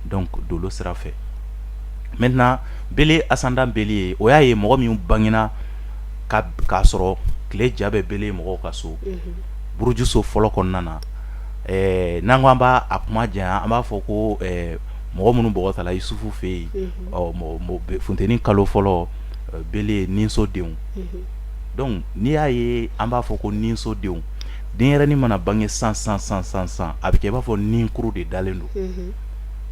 Donc dolo sira fɛ, maintenant bélier ascendant bélier, o y'a ye mɔgɔ min bangena k'a sɔrɔ tile ja bɛ bélier mɔgɔw ka so, buruju so fɔlɔ kɔnɔna na. N'an ko an b'a a kuma janya, an b'a fɔ ko mɔgɔ minnu bɔgɔ tala Yusufu fɛ yen, ɔ funteni kalo fɔlɔ, bélier ninso denw. Donc n'i y'a ye an b'a fɔ ko ninso denw, denyɛrɛnin mana bange san san san san san, a bɛ kɛ i b'a fɔ ninkuru de dalen don,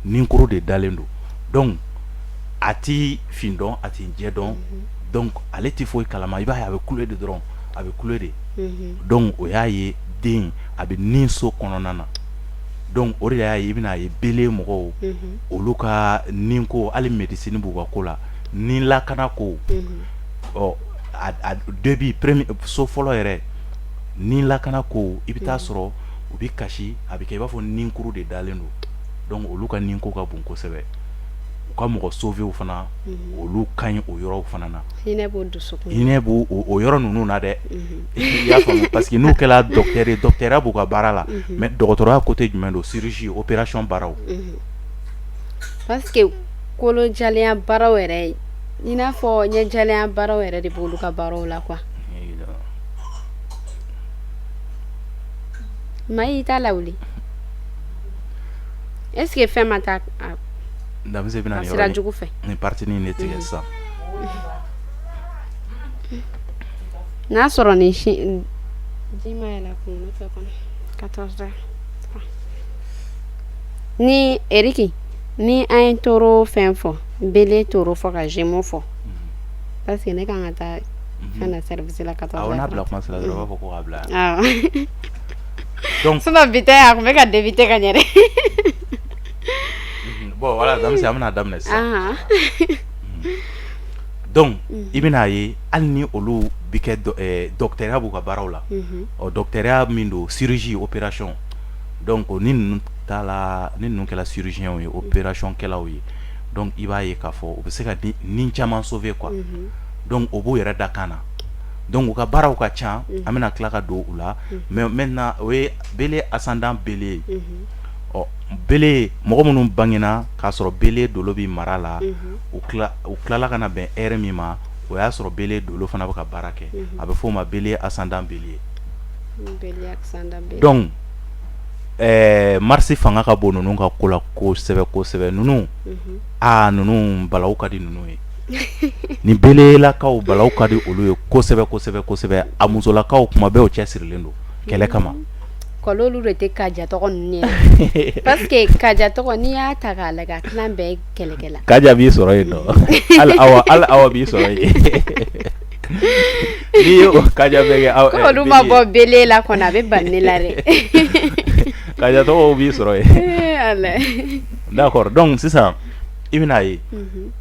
ninkuru de dalen don. Donc a ti fin dɔn, a ti jɛ dɔn, donc ale ti foyi kalama. I b'a ye a bɛ kule de dɔrɔn, a bɛ kule de. Donc o y'a ye den a bɛ ninso kɔnɔna na. Donc o de y'a ye i bɛna ye bélier mɔgɔw, olu ka ninko, hali médecine b'u ka ko la, ni lakana ko. Ɔ a début so fɔlɔ yɛrɛ ni lakana ko, i bɛ taa sɔrɔ u bɛ kasi, a bɛ kɛ i b'a fɔ ninkuru de dalen don. Donc olu ka ninko ka bon kosɛbɛ, u ka mɔgɔ sauver fana, olu ka ɲi o yɔrɔw fana na. Hinɛ b'o dusukun. Hinɛ b'o o yɔrɔ ninnu na dɛ, i y'a faamu? Parce que n'u kɛra docteur ye, docteur b'u ka baara la, mais dɔgɔtɔrɔya côté jumɛn don? Chirurgie, opération baaraw. Parce que kolojalenya baaraw yɛrɛ, i n'a fɔ ɲɛjalenya baaraw yɛrɛ de b'olu ka baaraw la quoi. Maa i t'a lawuli, est ce que fɛn ma taa Damise bɛna a sira jugu fɛ? Nin partie nin de tigɛ sisan. N'a sɔrɔ ni si ji ma yɛlɛ kunkolo fɛ kɔni, 14 heures ni Eriki, ni an ye taureau fɛn fɔ, bélier taureau fɔ, ka gémeaux fɔ, parce que ne kan ka taa fɛn na service la 14 Awɔ, heures. N'a bila kuma sera dɔrɔn, u b'a fɔ ko k'a bila yan. Awɔ. Donc sinon bi ta a tun bɛ ka débuter ka ɲɛ dɛ. Bon voilà, Damise, an bɛna daminɛ sisan. Donc i bɛn'a ye, hali ni olu bɛ kɛ docteur b'u ka baaraw la, ɔ docteur min don, chirurgie, opération. Donc ni ninnu taala, ni ninnu kɛra chirurgien ye, opération kɛlaw ye, donc i b'a ye k'a fɔ u bɛ se ka ni caman sauver quoi. Donc o b'u yɛrɛ da kan na. Donc u ka baaraw ka ca, an bɛna tila ka don u la. Mais maintenant, o ye bélier ascendant bélier ye. Ɔ bélier, mɔgɔ minnu bangena k'a sɔrɔ bélier dolo bɛ mara la, u tilala ka na bɛn heure min ma, o y'a sɔrɔ bélier dolo fana bɛ ka baara kɛ, a bɛ f'o ma bélier ascendant bélier. Donc Mars fanga ka bon ninnu ka ko la kosɛbɛ kosɛbɛ. Ninnu, aa, ninnu balawu ka di ninnu ye. Ni bélier lakaw, balawu ka di olu ye kosɛbɛ kosɛbɛ kosɛbɛ. A musolakaw, kuma bɛɛ o cɛsirilen don kɛlɛ kama. Kɔlɔ de tɛ Kaja tɔgɔ ninnu ye, parce que Kaja tɔgɔ, n'i y'a ta k'a lajɛ, a tilan bɛɛ kɛlɛkɛla. Kaja b'i sɔrɔ yen nɔ, hali Awa, hali Awa b'i sɔrɔ yen n'i ye o Kaja bɛɛ kɛ aw. Olu ma bɔ bélier la kɔni, a bɛ ban ne la dɛ. Kaja tɔgɔw b'i sɔrɔ yen. Ala. D'accord, donc sisan i bɛn'a ye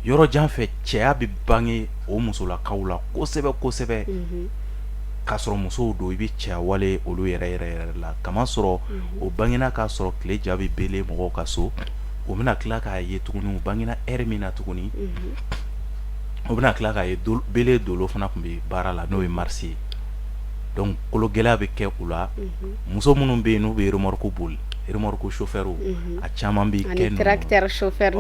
yɔrɔ jan fɛ, cɛya bɛ bange o musolakaw la kosɛbɛ kosɛbɛ, k'a sɔrɔ musow don. I bɛ cɛya wale olu yɛrɛ yɛrɛ yɛrɛ la, kama sɔrɔ o bangena k'a sɔrɔ tile ja bɛ bélier mɔgɔw ka so. O bɛna tila k'a ye tuguni, u bangena heure min na tuguni, o bɛna tila k'a ye bélier dolo fana tun bɛ baara la, n'o ye Mars ye. Donc kolo gɛlɛya bɛ kɛ u la. Muso minnu bɛ yen n'u bɛ remorque boli, remorque chauffeur, a caman bɛ kɛ tracteur chauffeur.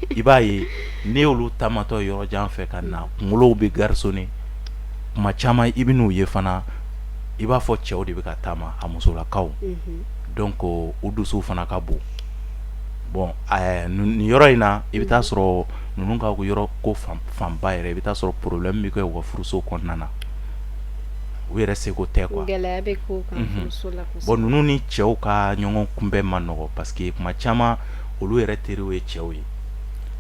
I b'a ye n'i y'olu taamatɔ yɔrɔ jan fɛ ka na, kunkolow bɛ garçonner kuma caman. I bɛ n'u ye fana, i b'a fɔ cɛw de bɛ ka taama, a musolakaw. Donc u dusuw fana ka bon. Bon, nin yɔrɔ in na, i bɛ taa sɔrɔ ninnu ka yɔrɔ ko fanba yɛrɛ, i bɛ taa sɔrɔ problème bɛ kɛ u ka furuso kɔnɔna na, u yɛrɛ seko tɛ quoi. Gɛlɛya bɛ k'u kan furuso la. Bon, ninnu ni cɛw ka ɲɔgɔn kunbɛn man nɔgɔ, parce que kuma caman olu yɛrɛ teriw ye cɛw ye,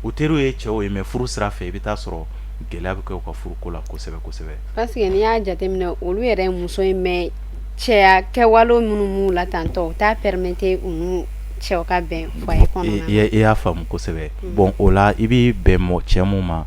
u teriw ye cɛw ye, mais furu sira fɛ, i bɛ taa sɔrɔ gɛlɛya bɛ kɛ u ka furuko la kosɛbɛ kosɛbɛ. Parce que n'i y'a jateminɛ, olu yɛrɛ ye muso ye, mais cɛya kɛwale minnu b'u la tantɔ, u t'a permettre u n'u cɛw ka bɛn foyer kɔnɔna na. I y'a faamu kosɛbɛ. Bon, o la i bɛ bɛn mɔ cɛ mun ma,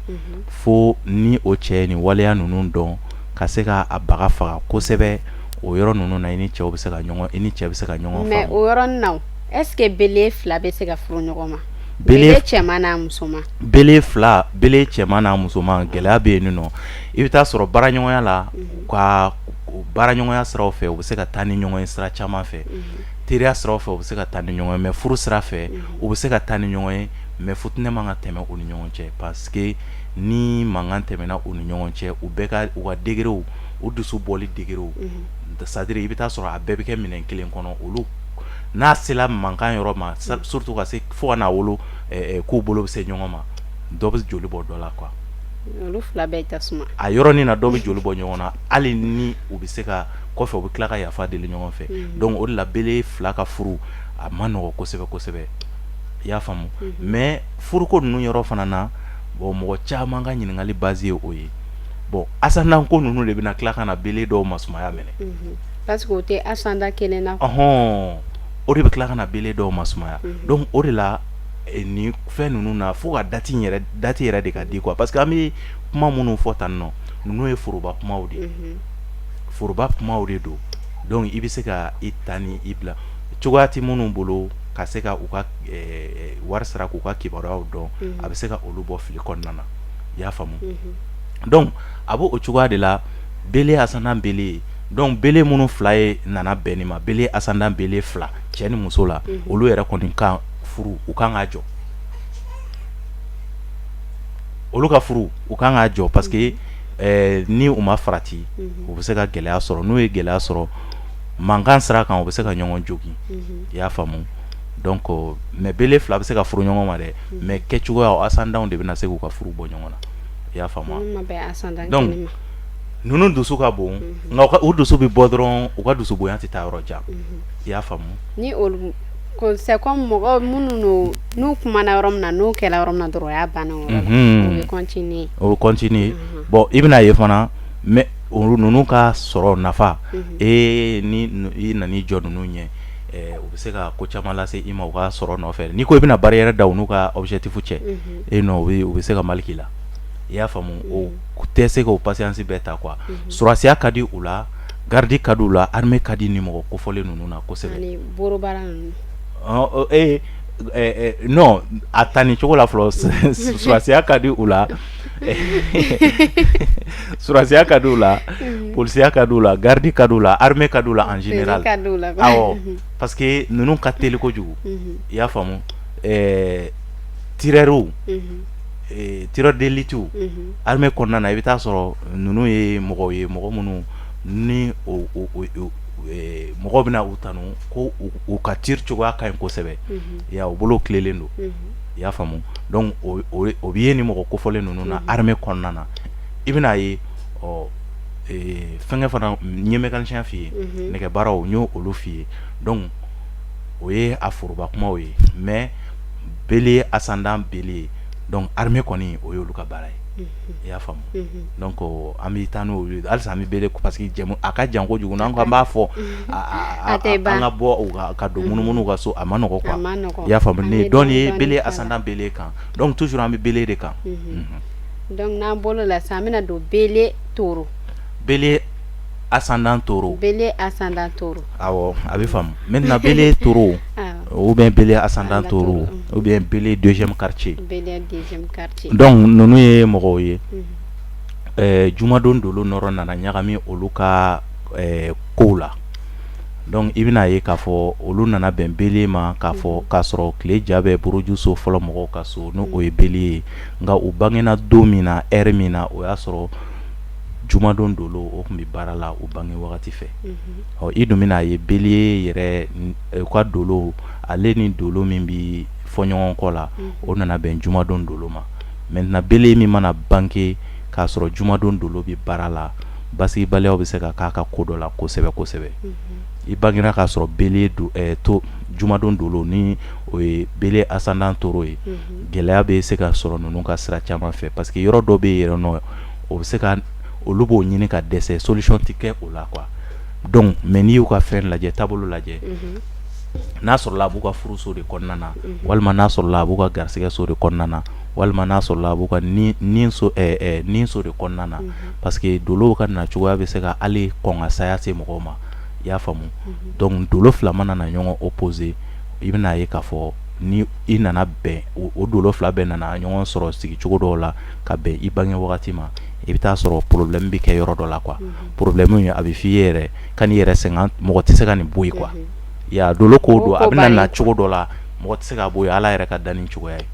fo ni o cɛ ye nin waleya ninnu dɔn ka se ka a baga faga kosɛbɛ, o yɔrɔ ninnu na, i ni cɛw bɛ se ka ɲɔgɔn, i ni cɛ bɛ se ka ɲɔgɔn Mais faamu. o yɔrɔnin na, est ce que bélier fila bɛ se ka furu ɲɔgɔn ma? Bélier Bélier cɛman n'a musoman. Bélier fila, bélier cɛman n'a musoman, gɛlɛya bɛ yen nɔ. I bɛ taa sɔrɔ baaraɲɔgɔnya la, u ka baaraɲɔgɔnya siraw fɛ, u bɛ se ka taa ni ɲɔgɔn ye sira caman fɛ. Teriya siraw fɛ, u bɛ se ka taa ni ɲɔgɔn ye, mais furu sira fɛ, u bɛ se ka taa ni ɲɔgɔn ye, mais futinɛ man ka tɛmɛ u ni ɲɔgɔn cɛ, parce que ni mankan tɛmɛna u ni ɲɔgɔn cɛ, u bɛɛ ka u ka degrés, u dusu bɔli degrés, c'est à dire i bɛ taa sɔrɔ a bɛɛ bɛ kɛ minɛn kelen kɔnɔ. Olu n'a sera mankan yɔrɔ ma, surtout ka se fo ka n'a wolo k'u bolo bɛ se ɲɔgɔn ma, dɔ bɛ joli bɔ dɔ la quoi. Olu fila bɛɛ tasuma. A yɔrɔnin na, dɔ bɛ joli bɔ ɲɔgɔn na, hali ni u bɛ se ka kɔfɛ, u bɛ tila ka yafa deli ɲɔgɔn fɛ. Donc o de la bélier fila ka furu a ma nɔgɔ kosɛbɛ kosɛbɛ, i y'a faamu? Mais furuko ninnu yɔrɔ fana na, bon, mɔgɔ caman ka ɲininkali base ye o ye. Bon, ascendant ko ninnu de bɛna tila ka na bélier dɔw masumaya minɛ. Parce que o tɛ ascendant kelen na. Ɔhɔn, o de bɛ tila ka na bélier dɔw masumaya. Donc o de la nin fɛn ninnu na, fo ka date yɛrɛ de ka di quoi, parce que an bɛ kuma minnu fɔ tan nɔ. Ninnu ye foroba kumaw de ye, foroba kumaw de don. Donc i bɛ se ka i ta ni i bila cogoya tɛ minnu bolo ka se ka u ka wari sara k'u ka kibaruyaw dɔn, a bɛ se ka olu bɔ fili kɔnɔna na. I y'a faamu? Donc a b'o o cogoya de la, bélier ascendant bélier. Donc bélier minnu fila ye nana bɛn nin ma, bélier ascendant bélier fila, cɛ ni muso la, olu yɛrɛ kɔni kan furu, u kan ka jɔ. Olu ka furu, u kan ka jɔ, parce que ni u ma farati, u bɛ se ka gɛlɛya sɔrɔ. N'u ye gɛlɛya sɔrɔ mankan sira kan, u bɛ se ka ɲɔgɔn jogin. I y'a faamu? Donc mais bélier fila bɛ se ka furu ɲɔgɔn ma dɛ, mais kɛcogoya, ascendant de bɛna se k'u ka furu bɔ ɲɔgɔn na. I y'a faamu? Donc ninnu dusu ka bon, nka u dusu bɛ bɔ dɔrɔn, u ka dusu bonya tɛ taa yɔrɔ jan. I y'a faamu? Ni olu ko c'est comme mɔgɔ minnu n'u kumana yɔrɔ min na, n'o kɛra yɔrɔ min na dɔrɔn, o y'a bannen o yɔrɔ la, o bɛ continuer. O bɛ continuer. Bon, i bɛna ye fana, mais olu ninnu ka sɔrɔ nafa ee ni i nan'i jɔ ninnu ɲɛ, u bɛ se ka ko caman lase i ma u ka sɔrɔ nɔfɛ. N'i ko i bɛna barrière da u n'u ka objectif cɛ, e non, u bɛ se ka mali k'i la. I y'a faamu? O tɛ se k'o patience bɛɛ ta quoi. Sɔrɔdasiya ka di u la, garde ka di u la, armée ka di ni mɔgɔ kofɔlen ninnu na kosɛbɛ. Ani borobaara ninnu. Ee non, a ta nin cogo la fɔlɔ. Sɔrɔdasiya ka di u la, sɔrɔdasiya ka di u la, polisiya ka di u la, garde ka di u la, armée ka di u la en général. Awɔ, parce que ninnu ka teli kojugu. I y'a faamu? Tireurs, tireur d'élite, armée kɔnɔna na, i bɛ taa sɔrɔ ninnu ye mɔgɔw ye, mɔgɔ minnu ni o mɔgɔ bɛna u tanu ko u ka tir cogoya ka ɲi kosɛbɛ. Ya, u bolo tilelen don. I y'a faamu? Donc o bɛ ye ni mɔgɔ kofɔlen ninnu na armée kɔnɔna na. I bɛna ye, ɔ fɛnkɛ fana, n ye mécanicien f'i ye, nɛgɛ baaraw, n y'o olu f'i ye. Donc o ye a foroba kumaw ye. Mais bélier ascendant bélier, donc armée kɔni, o y'olu ka baara ye. I y'a faamu? Donc an bɛ taa n'o ye halisa. An bɛ bélier, parce que jɛmu a ka jan kojugu. N'an ko an b'a fɔ, an ka bɔ u ka don munumunu ka so, a ma nɔgɔ quoi. I y'a faamu? Ne dɔn ye bélier ascendant bélier kan. Donc toujours an bɛ bélier de kan. Donc n'an bɔr'o la sisan, an bɛna don bélier taureau. Bélier ascendant taureau. Bélier ascendant taureau. Awɔ, a bɛ faamu. Maintenant bélier taureau ou bien bélier ascendant taureau ou bien bélier deuxième quartier. Bélier deuxième quartier. Donc ninnu ye mɔgɔw ye, jumadon dolo nɔrɔ nana ɲagami olu ka kow la. Donc i bɛna ye k'a fɔ olu nana bɛn bélier ma, k'a fɔ k'a sɔrɔ tile ja bɛ buruju so fɔlɔ mɔgɔw ka so, n'o o ye bélier ye. Nka u bangena don min na, heure min na, o y'a sɔrɔ jumadon dolo o tun bɛ baara la u bange wagati fɛ. Ɔ, i dun bɛna ye, bélier yɛrɛ u ka dolo, ale ni dolo min bɛ fɔ ɲɔgɔn kɔ la, o nana bɛn jumadon dolo ma. Maintenant bélier min mana bange k'a sɔrɔ jumadon dolo bɛ baara la, basigibaliyaw bɛ se ka k'a ka ko dɔ la kosɛbɛ kosɛbɛ. I bangera k'a sɔrɔ bélier to jumadon dolo, ni o ye bélier ascendant taureau ye, gɛlɛya bɛ se ka sɔrɔ ninnu ka sira caman fɛ, parce que yɔrɔ dɔ bɛ yen yɛrɛ nɔ, o bɛ se ka olu b'o ɲini ka dɛsɛ, solution tɛ kɛ o la quoi. Donc mais n'i y'u ka fɛn lajɛ, taabolo lajɛ, n'a sɔrɔla a b'u ka furuso de kɔnɔna na, walima n'a sɔrɔla a b'u ka garisɛgɛ so de kɔnɔna na, walima n'a sɔrɔla a b'u ka nin so nin so de kɔnɔna na, parce que dolow ka na cogoya bɛ se ka hali kɔn ka saya se mɔgɔw ma. I y'a faamu? Donc dolo fila mana na ɲɔgɔn opposé, i bɛna ye k'a fɔ ni i nana bɛn o dolo fila bɛɛ nana ɲɔgɔn sɔrɔ sigicogo dɔw la ka bɛn i bange wagati ma, i bɛ taa sɔrɔ problème bɛ kɛ yɔrɔ dɔ la quoi. Problème ye, a bɛ f'i ye yɛrɛ ka n'i yɛrɛ sɛgɛn, mɔgɔ tɛ se ka nin bɔ yen quoi. Ya, dolo ko don, a bɛna na cogo dɔ la, mɔgɔ tɛ se ka bɔ yen, Ala yɛrɛ ka danni cogoya ye.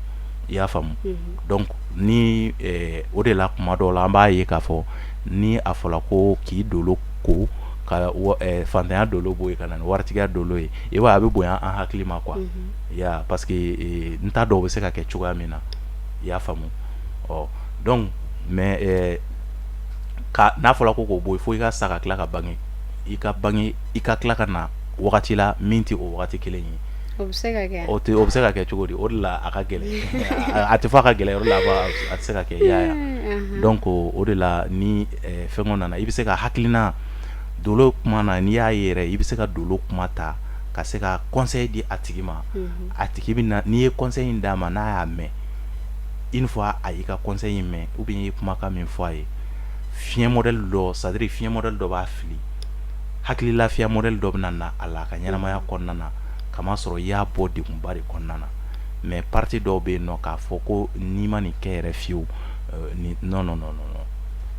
I y'a faamu? Donc ni o de la, kuma dɔw la, an b'a ye k'a fɔ ni a fɔra ko k'i dolo ko ka fantanya dolo bɔ yen ka na ni waritigiya dolo ye, i b'a ye a bɛ bonya an hakili ma quoi. Ya, parce que n t'a dɔn o bɛ se ka kɛ cogoya min na. I y'a faamu? Ɔ, donc mais ka n'a fɔra ko k'o bɔ yen, fo i ka sa ka tila ka bange, i ka bange, i ka tila ka na wagati la min tɛ o wagati kelen ye. O bɛ se ka kɛ. O tɛ, o bɛ se ka kɛ cogo di? O de la a ka gɛlɛn, a tɛ fɔ a ka gɛlɛn yɔrɔ la, a tɛ se ka kɛ. I y'a ye? Donc o de la, ni fɛn nana, i bɛ se ka hakilina dolo kuma na, n'i y'a ye yɛrɛ, i bɛ se ka dolo kuma ta ka se ka conseil di a tigi ma. A tigi bɛ na, n'i ye conseil in d'a ma, n'a y'a mɛn, une fois a y'i ka conseil in mɛn, ou bien i ye kumakan min fɔ a ye, Fiɲɛ modèle dɔ, c'est à dire fiɲɛ modèle dɔ b'a fili, hakili lafiya modèle dɔ bɛna na a la a ka ɲɛnamaya kɔnɔna na, kamasɔrɔ i y'a bɔ degunba de kɔnɔna na. Mais partie dɔw bɛ yen nɔ, k'a fɔ ko n'i ma nin kɛ yɛrɛ fiyewu, ni non, non, non, non.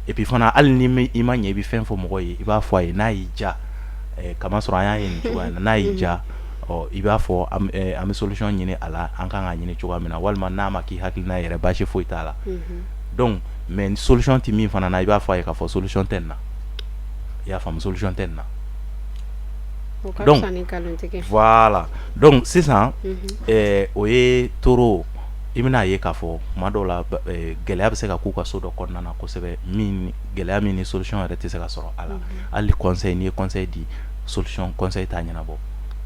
Et puis fana, hali ni i ma ɲɛ, i bɛ fɛn fɔ mɔgɔ ye, i b'a fɔ a ye, n'a y'i diya, kamasɔrɔ an y'a ye nin cogoya in na, n'a y'i diya, ɔ, i b'a fɔ an bɛ solution ɲini a la, an kan ka ɲini cogoya min na, walima n'a ma k'i hakilina yɛrɛ, baasi foyi t'a la. Donc mais solution tɛ min fana na, i b'a fɔ a ye k'a fɔ solution tɛ nin na. I y'a faamu, solution tɛ nin na. Donc voilà, donc sisan o ye taureau. I bɛna ye k'a fɔ tuma dɔw la, gɛlɛya bɛ se ka k'u ka so dɔ kɔnɔna na kosɛbɛ, min gɛlɛya min ni solution yɛrɛ tɛ se ka sɔrɔ a la. Hali conseil, n'i ye conseil di, solution conseil t'a ɲɛnabɔ.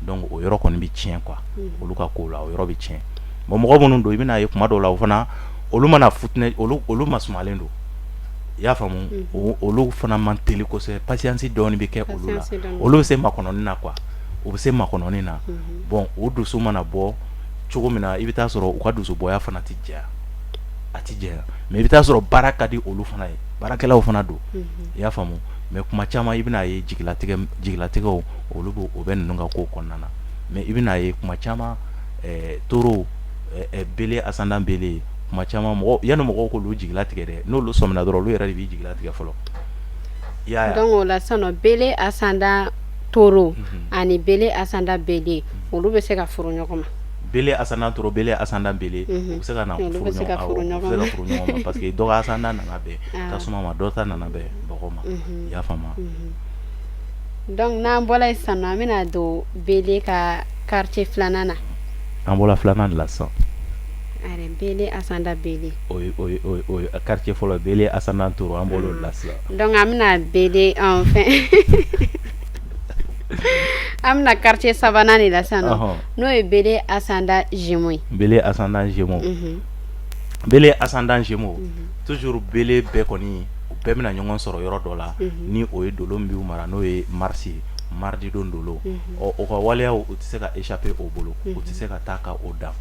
Donc o yɔrɔ kɔni bɛ tiɲɛ quoi, olu ka kow la, o yɔrɔ bɛ tiɲɛ. Bon, mɔgɔ minnu don, i bɛna ye tuma dɔw la, o fana, olu mana futinɛ, olu masumalen don, i y'a faamu, olu fana man teli kosɛbɛ, patience dɔɔni bɛ kɛ olu la, olu bɛ se makɔnɔni na quoi, u bɛ se makɔnɔni na. Bon, o dusu mana bɔ cogo min na, i bɛ taa sɔrɔ u ka dusubɔya fana tɛ jɛya, a tɛ jɛya. Mais i bɛ taa sɔrɔ baara ka di olu fana ye, baarakɛlaw fana don, i y'a faamu. Mais kuma caman, i bɛna ye jigilatigɛw, olu bɛ o bɛ ninnu ka ko kɔnɔna na. Mais i bɛna ye kuma caman, taureau, bélier ascendant bélier, kuma caman mɔgɔ, yanni mɔgɔw k'olu jigilatigɛ dɛ, n'olu sɔmina dɔrɔn, olu yɛrɛ de b'i jigilatigɛ fɔlɔ, i y'a ye. Donc o la sisan nɔ, bélier ascendant taureau ani bélier ascendant bélier, olu bɛ se ka furu ɲɔgɔn ma? Bélier ascendant taureau, bélier ascendant bélier, u bɛ se ka na furu ɲɔgɔn ma, furu ɲɔgɔn ma, parce que dɔ ka ascendant nana bɛn tasuma ma, dɔ ta nana bɛn bɔgɔ ma, i y'a faamu. Donc n'an bɔra yen sisan nɔ, an bɛna don bélier ka quartier filanan na. An bɔra filanan de la sisan. Bélier ascendant bélier. O ye quartier fɔlɔ, bélier ascendant taureau, an bɔr'o de la sisan. Donc an bɛna bélier, enfin an bɛna quartier sabanan de la sisan nɔ, n'o ye bélier ascendant gémeaux ye. Bélier ascendant gémeaux, bélier ascendant gémeaux, toujours bélier bɛɛ kɔni, u bɛɛ bɛna ɲɔgɔn sɔrɔ yɔrɔ dɔ la, ni o ye dolo min b'u mara, n'o ye Mars ye, mardi don dolo. Ɔ, o ka waleyaw, u tɛ se ka échapper o bolo, u tɛ se ka taa ka o dan.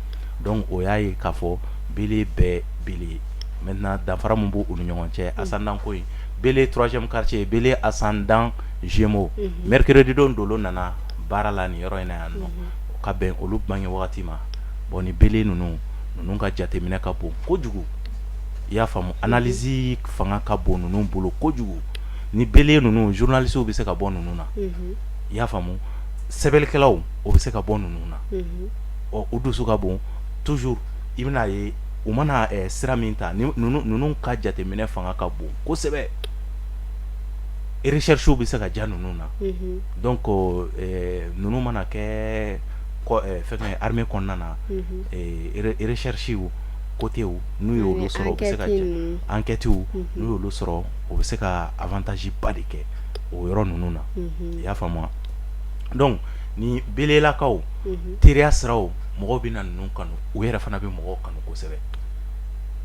Donc o y'a ye k'a fɔ bélier bɛɛ bélier. Maintenant, danfara min b'u ni ɲɔgɔn cɛ, ascendant ko in, bélier troisième quartier, bélier ascendant gémeaux, mercredi don dolo nana baara la nin yɔrɔ in na yan nɔ, ka bɛn olu bange wagati ma. Bon, ni bélier ninnu ka jateminɛ ka bon kojugu, i y'a faamu, analyse fanga ka bon ninnu bolo kojugu. Ni bélier ninnu, journalistes bɛ se ka bɔ ninnu na, i y'a faamu, sɛbɛnnikɛlaw, o bɛ se ka bɔ ninnu na. Ɔ, u dusu ka bon toujours. I bɛna ye, u mana sira min ta, ni ninnu ka jateminɛ fanga ka bon kosɛbɛ, recherche bɛ se ka diya ninnu na. Donc ninnu mana kɛ fɛnkɛ armée kɔnɔna na, recherche côté, n'u y'olu sɔrɔ, u bɛ se ka enquête, n'u y'olu sɔrɔ, o bɛ se ka avantage ba de kɛ o yɔrɔ ninnu na, i y'a faamu wa? Donc ni bélier lakaw, teriya siraw, mɔgɔw bɛ na ninnu kanu, u yɛrɛ fana bɛ mɔgɔw kanu kosɛbɛ,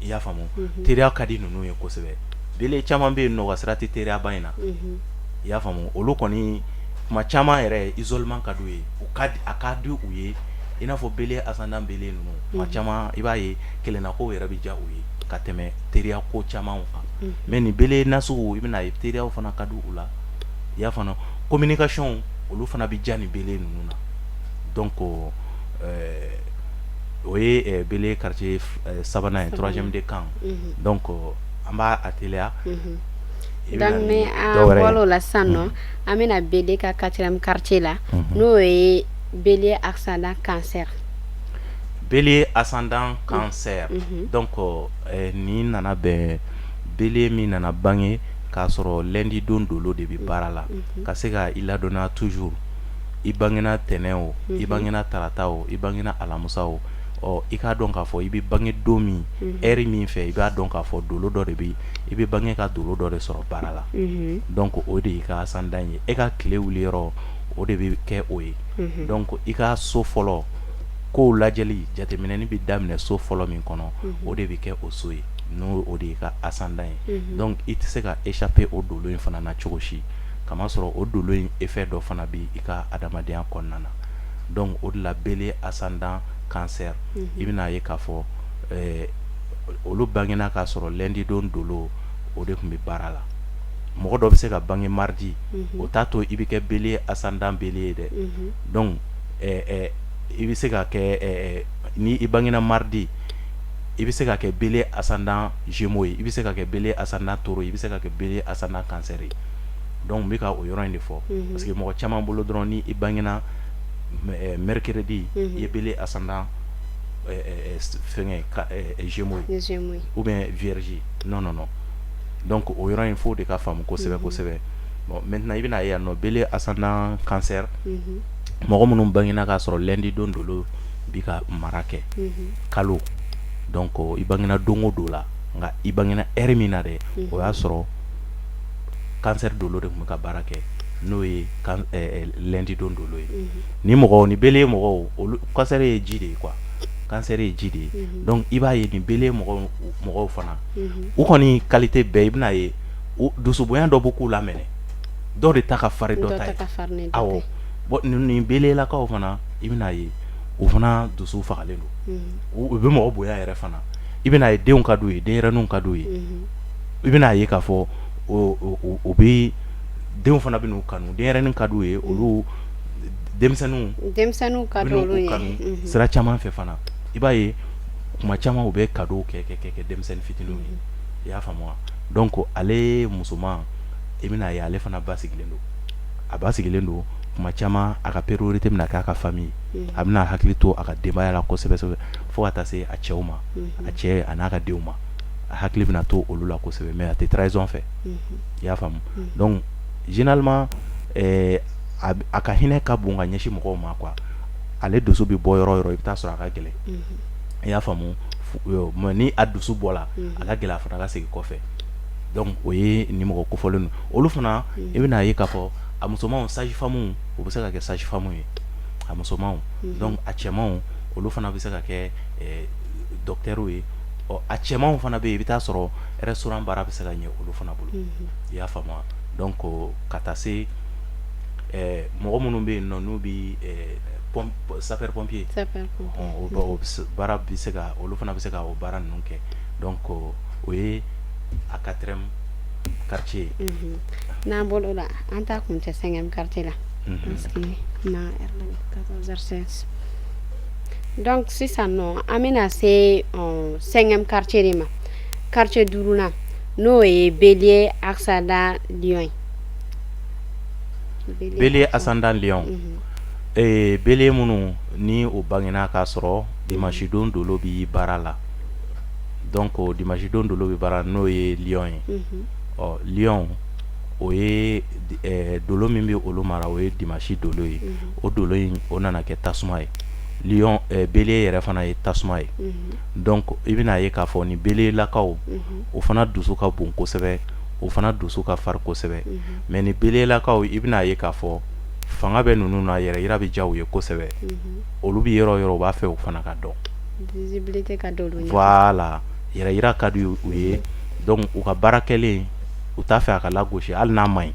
i y'a faamu. Teriya ka di ninnu ye kosɛbɛ. Bélier caman bɛ yen nɔ, ka sira tɛ teriyaba in na, i y'a faamu. Olu kɔni, kuma caman yɛrɛ, isolement ka d'u ye, u ka a ka di u ye, i n'a fɔ bélier ascendant bélier ninnu, kuma caman i b'a ye kelenna kow yɛrɛ bɛ diya u ye ka tɛmɛ teriya ko caman kan. Mais nin bélier nasugu, i bɛna ye teriyaw fana ka di u la, i y'a faamu, communication, olu fana bɛ diya nin bélier ninnu na. Donc o ye bélier quartier sabanan ye, troisième de camp. Donc an b'a a teliya. Donc ni an bɔr'o la sisan nɔ, an bɛna bélier ka quatrième quartier la, n'o ye bélier ascendant cancer. Bélier ascendant cancer, donc nin nana bɛn bélier min nana bange k'a sɔrɔ lundi don dolo de bɛ baara la, ka se ka i ladɔnniya toujours, i bangena tɛnɛn o, i bangena tarata o, i bangena alamisa o, ɔ, i k'a dɔn k'a fɔ i bɛ bange don min, heure min fɛ, i b'a dɔn k'a fɔ dolo dɔ de bɛ, i bɛ bange ka dolo dɔ de sɔrɔ baara la. Donc o de y'i ka ascendant ye, e ka tile wuli yɔrɔ, o de bɛ kɛ o ye. Donc i ka so fɔlɔ kow lajɛli, jateminɛni bɛ daminɛ so fɔlɔ min kɔnɔ, o de bɛ kɛ o so ye, n'o o de y'i ka ascendant ye. Donc i tɛ se ka échapper o dolo in fana na cogo si, kamasɔrɔ o dolo in effet dɔ fana bɛ i ka adamadenya kɔnɔna na. Donc o de la, bélier ascendant cancer, i bɛna ye k'a fɔ olu bangena k'a sɔrɔ lundi don dolo, o de tun bɛ baara la. Mɔgɔ dɔ bɛ se ka bange mardi, o t'a to i bɛ kɛ bélier ascendant bélier ye dɛ. Donc i bɛ se ka kɛ, ni i bangena mardi, i bɛ se ka kɛ bélier ascendant gémeaux ye, i bɛ se ka kɛ bélier ascendant taureau, i bɛ se ka kɛ bélier ascendant cancer ye. Donc n bɛ ka o yɔrɔ in de fɔ, parce que mɔgɔ caman bolo dɔrɔn, ni i bangena mercredi, i ye bélier ascendant fɛngɛ gémeaux ye ou bien vierge. Non, non, non. Donc o yɔrɔ in, fo de ka faamu kosɛbɛ kosɛbɛ. Bon, maintenant i bɛna ye yan nɔ, bélier ascendant cancer, mɔgɔ minnu bangena k'a sɔrɔ lundi don dolo bi ka mara kɛ kalo. Donc i bangena don o don la, nka i bangena heure min na dɛ, o y'a sɔrɔ cancer dolo de tun bɛ ka baara kɛ, n'o ye lundi don dolo ye. Ni mɔgɔw ni bélier mɔgɔw, olu cancer ye ji de ye quoi, cancer ye ji de ye. Donc i b'a ye nin bélier mɔgɔw fana, u kɔni qualité bɛɛ, i bɛna ye dusubonya dɔ bɛ k'u la mɛnɛ, dɔw de ta ka farin dɔ ta ye. Awɔ. Bon, nin bélier-lakaw fana, i bɛna ye u fana dusu fagalen don, u bɛ mɔgɔ bonya yɛrɛ fana. I bɛna ye denw ka d'u ye, denyɛrɛninw ka d'u ye. I bɛna ye k'a fɔ o bɛ denw fana bɛ n'u kanu, denyɛrɛnin ka d'u ye, olu denmisɛnninw. Denmisɛnninw ka d'olu ye. Kanu sira caman fɛ fana. I b'a ye kuma caman u bɛ cadeau kɛ denmisɛnnin fitininw ye, i y'a faamu wa? Donc ale musoman, i bɛna ye ale fana basigilen don, a basigilen don. Kuma caman a ka priorité bɛna k'a ka famille, a bɛna hakili to a ka denbaya la kosɛbɛ kosɛbɛ, fo ka taa se a cɛw ma, a cɛ a n'a ka denw ma, a hakili bɛna to olu la kosɛbɛ, mais a tɛ trahison fɛ, i y'a faamu? Donc généralement a ka hinɛ ka bon ka ɲɛsin mɔgɔw ma quoi. Ale dusu bɛ bɔ yɔrɔ o yɔrɔ, i bɛ taa sɔrɔ a ka gɛlɛn, i y'a faamu? Mais ni a dusu bɔla, a ka gɛlɛn a fana ka segin kɔfɛ. Donc o ye nin mɔgɔ kofɔlen ninnu. Olu fana, i bɛna ye k'a fɔ a musomanw, sage femme, u bɛ se ka kɛ sage femme ye, a musomanw. Donc a cɛmanw, olu fana bɛ se ka kɛ docteur ye. Ɔ, a cɛmanw fana bɛ yen, i bɛ taa sɔrɔ restaurant baara bɛ se ka ɲɛ olu fana bolo, i y'a faamu wa? Donc ka taa se mɔgɔ minnu bɛ yen nɔ, n'u bɛ sapeur pompier, o baara bɛ se ka, olu fana bɛ se ka o baara ninnu kɛ. Donc o ye a quatrième quartier ye. N'an bɔr'o la, an t'a kuncɛ cinquième quartier la, parce que na 14h16. Donc sisan nɔ, an bɛna se cinquième quartier de ma, quartier duurunan, n'o ye bélier ascendant lion ye. Bélier ascendant lion, bélier minnu ni o bangena k'a sɔrɔ dimanche don dolo bi baara la. Donc dimanche don dolo bi baara, n'o ye lion ye. Ɔ, lion, o ye dolo min bɛ olu mara, o ye dimanche dolo ye. O dolo in, o nana kɛ tasuma ye. Lion, bélier yɛrɛ fana ye tasuma ye. Donc i bɛna ye k'a fɔ ni bélier-lakaw, o fana dusu ka bon kosɛbɛ, o fana dusu ka farin kosɛbɛ. Mais ni bélier-lakaw, i bɛna ye k'a fɔ fanga bɛ ninnu na, yɛrɛ yira bɛ diya u ye kosɛbɛ. Olu bɛ yɔrɔ o yɔrɔ, u b'a fɛ o fana ka dɔn. Visibilité ka d'olu ye. Voilà, yɛrɛ yira ka di u ye. Donc u ka baara kɛlen, u t'a fɛ a ka lagosi, hali n'a ma ɲi,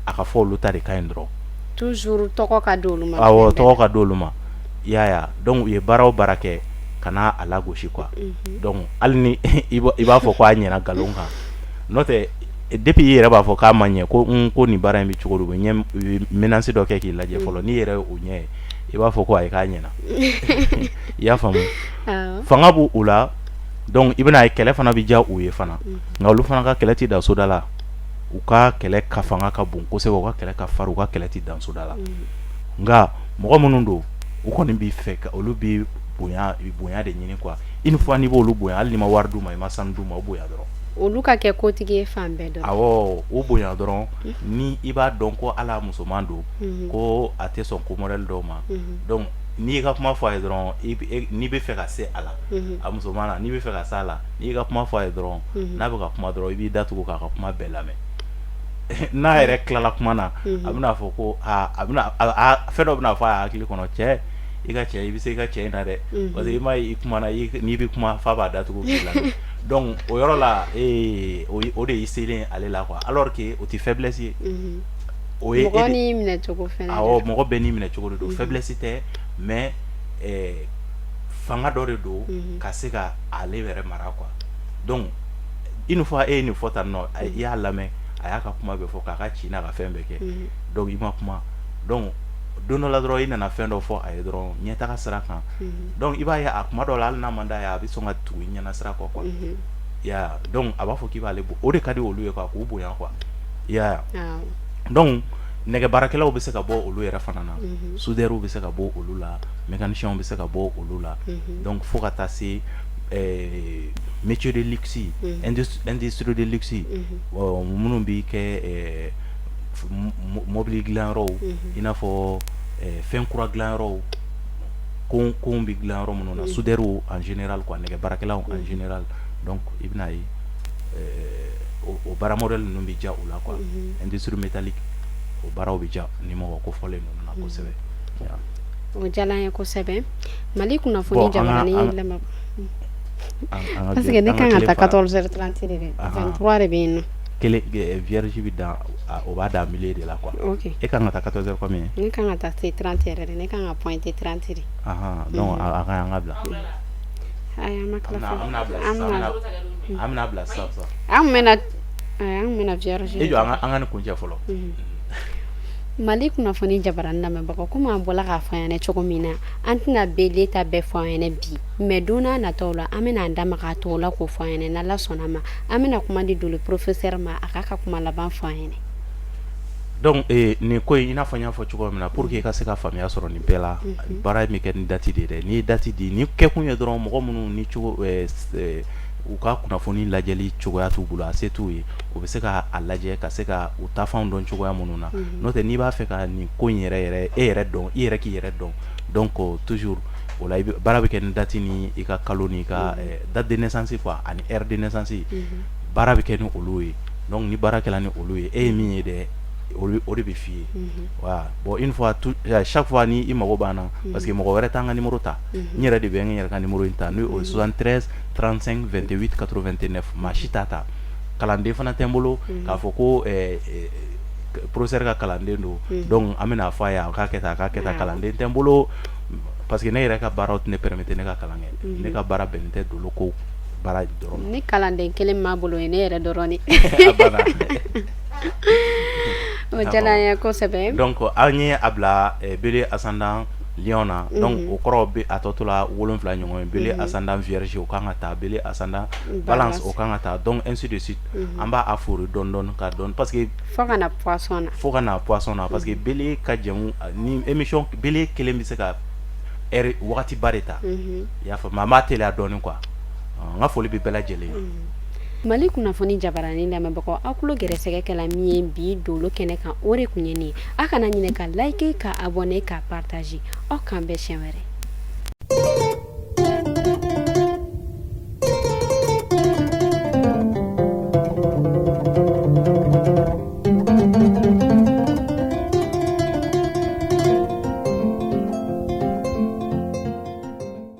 a ka fɔ olu ta de ka ɲi dɔrɔn. Toujours tɔgɔ ka d'olu ma. Awɔ, tɔgɔ ka d'olu ma, i y'a ye. Donc u ye baara o baara kɛ, ka n'a a lagosi quoi. Donc hali ni i b'a fɔ ko a ɲɛna nkalon kan, n'o tɛ, depuis i yɛrɛ b'a fɔ k'a ma ɲɛ, ko ko nin baara in bɛ cogo di, u bɛ ɲɛ menace dɔ kɛ k'i lajɛ fɔlɔ. N'i yɛrɛ ye o ɲɛ ye, i b'a fɔ ko ayi, k'a ɲɛna, i y'a faamu? Fanga b'u u la. Donc i bɛna ye kɛlɛ fana bɛ diya u ye fana, nka olu fana ka kɛlɛ tɛ dan soda la. U ka kɛlɛ ka fanga ka bon kosɛbɛ, u ka kɛlɛ ka farin, u ka kɛlɛ tɛ dan soda la. Nka mɔgɔ minnu don, u kɔni b'i fɛ, olu bɛ bonya bonya de ɲini quoi. Une fois n'i b'olu bonya, hali n'i ma wari d'u ma, i ma sanu d'u ma, o bonya dɔrɔn. Olu ka kɛ kotigi ye fan bɛɛ dɔrɔn. Awɔ, o bonya dɔrɔn. Ni i b'a dɔn ko ala musoman don, ko a tɛ sɔn ko modèle dɔw ma, donc n'i y'i ka kuma fɔ a ye dɔrɔn, n'i bɛ fɛ ka se a la, a musoman na, n'i bɛ fɛ ka se a la, n'i y'i ka kuma fɔ a ye dɔrɔn, n'a bɛ ka kuma dɔrɔn, i b'i datugu k'a ka kuma bɛɛ lamɛn. N'a yɛrɛ tilala kuma na, a bɛna fɔ ko aa, a bɛna fɛn dɔ bɛna fɔ a hakili kɔnɔ: cɛ, i ka cɛ, i bɛ se i ka cɛ in na dɛ, parce que i ma ye, i kumana, n'i bɛ kuma f'a b'a datugu k'i lamɛn. Donc o yɔrɔ la, o de y'i selen ale la quoi, alors que o tɛ faiblesse ye. O ye mɔgɔ n'i minɛ cogo fɛnɛ. Awɔ, mɔgɔ bɛɛ n'i minɛ cogo de don. Faiblesse tɛ, mais fanga dɔ de don ka se ka ale yɛrɛ mara quoi. Donc une fois e ye nin fɔ tan nɔ, i y'a lamɛn, A y'a ka kuma bɛɛ fɔ, k'a ka ci n'a ka fɛn bɛɛ kɛ. Donc i ma kuma. Donc don dɔ la dɔrɔn, i nana fɛn dɔ fɔ a ye dɔrɔn, ɲɛtaga sira kan. Donc i b'a ye, a kuma dɔ la, hali n'a man d'a ye, a bɛ sɔn ka tugu i ɲɛna sira kɔ quoi. I y'a ye? Donc a b'a fɔ k'i b'ale, o de ka di olu ye quoi, k'u bonya quoi, i y'a ye? Donc nɛgɛ baarakɛlaw bɛ se ka bɔ olu yɛrɛ fana na, soudeurs bɛ se ka bɔ olu la, mécaniciens bɛ se ka bɔ olu la. Donc fo ka taa se métier de luxe, industrie de luxe, minnu bɛ kɛ mobili dilanyɔrɔw, i n'a fɔ fɛn kura dilanyɔrɔw, kon bɛ dilan yɔrɔ minnu na, soudeurs en général quoi, nɛgɛ baarakɛlaw en général. Donc i bɛna ye, o baara modèle ninnu bɛ diya u la quoi. Industrie métallique, o baaraw bɛ diya ni mɔgɔ kofɔlen ninnu na kosɛbɛ. O diyara an ye kosɛbɛ. Mali kunnafoni jabarani lamɛn, parce que ne kan ka taa 14h30 de dɛ, 23 de bɛ yen nɔ. Kelen vierge bɛ dan, o b'a dan milieu de la quoi. E kan ka taa 14h combien? Ne kan ka taa se 30 yɛrɛ de, ne kan ka pointer 30 de. Donc a ka ɲi, an ka bila. Ayi, an ma tila fɔlɔ. An bɛna bila sisan, an bɛna bila sisan sisan. An bɛna vierge. E jɔ, an ka nin kuncɛ fɔlɔ. Mali kunnafoni jabarani lamɛnbagaw, komi an bɔla k'a fɔ an ɲɛna cogo min na, an tɛna bélier ta bɛɛ fɔ an ɲɛna bi, mais don n'a nataw la, an bɛna an da maga a tɔw la k'o fɔ an ɲɛna. N'Ala sɔnna ma, an bɛna kuma di dolo professeur ma, a k'a ka kuma laban fɔ an ɲɛna. Donc nin ko in, i n'a fɔ n y'a fɔ cogo min na, pour que i ka se ka faamuya sɔrɔ nin bɛɛ la, baara in bɛ kɛ ni date de ye dɛ. N'i ye date di, ni kɛkun ye dɔrɔn, mɔgɔ minnu ni cogo u ka kunnafoni lajɛli cogoya t'u bolo, a se t'u ye, u bɛ se ka a lajɛ ka se ka u tafanw dɔn cogoya minnu na. N'o tɛ, n'i b'a fɛ ka nin ko in yɛrɛ yɛrɛ, e yɛrɛ dɔn, i yɛrɛ k'i yɛrɛ dɔn, donc toujours o la, i bɛ baara bɛ kɛ ni date ni i ka kalo ni i ka date de naissance quoi, ani heure de naissance. Baara bɛ kɛ ni olu ye. Donc ni baara kɛla ni olu ye, e ye min ye dɛ, o de bɛ f'i ye. Voilà. Bon, une fois tout, chaque fois ni i mago b'an na, parce que mɔgɔ wɛrɛ t'an ka numéro ta, n yɛrɛ de bɛ n yɛrɛ ka numéro in ta, n'o ye 73 35 28 89. Maa si t'a ta. Kalanden fana tɛ n bolo k'a fɔ ko professeur ka kalanden don, donc an bɛna fɔ a ye a k'a kɛ tan, a k'a kɛ tan. Kalanden tɛ n bolo, parce que ne yɛrɛ ka baaraw tɛ ne permettre ne ka kalan kɛ. Ne ka baara bɛnnen tɛ dolo ko baara dɔrɔn ma. Ni kalanden kelen m'a bolo, ye ne yɛrɛ dɔrɔn de. A banna. O diyara an ye kosɛbɛ. Donc an ye a bila bélier ascendant lion na. Donc o kɔrɔ bɛ a tɔ to la 7 ɲɔgɔn ye. Bélier ascendant vierge, o kan ka taa. Bélier ascendant balance, o kan ka taa. Donc ainsi de suite, an b'a a fori dɔɔni dɔɔni ka dɔn, parce que fo ka na poisson na. Fo ka na poisson na, parce que bélier ka jɛmu ni émission, bélier kelen bɛ se ka heure wagatiba de ta, i y'a faamu? An b'a teliya dɔɔni quoi. N ka foli bɛ bɛɛ lajɛlen ye. Mali kunnafoni jabarani lamɛnbagaw, aw tulo gɛrɛsɛgɛ kɛla min ye bi dolo kɛnɛ kan, o de tun ye nin ye. A kana ɲinɛ ka like, ka abonner, ka partager. Aw k'an bɛn siɲɛ wɛrɛ.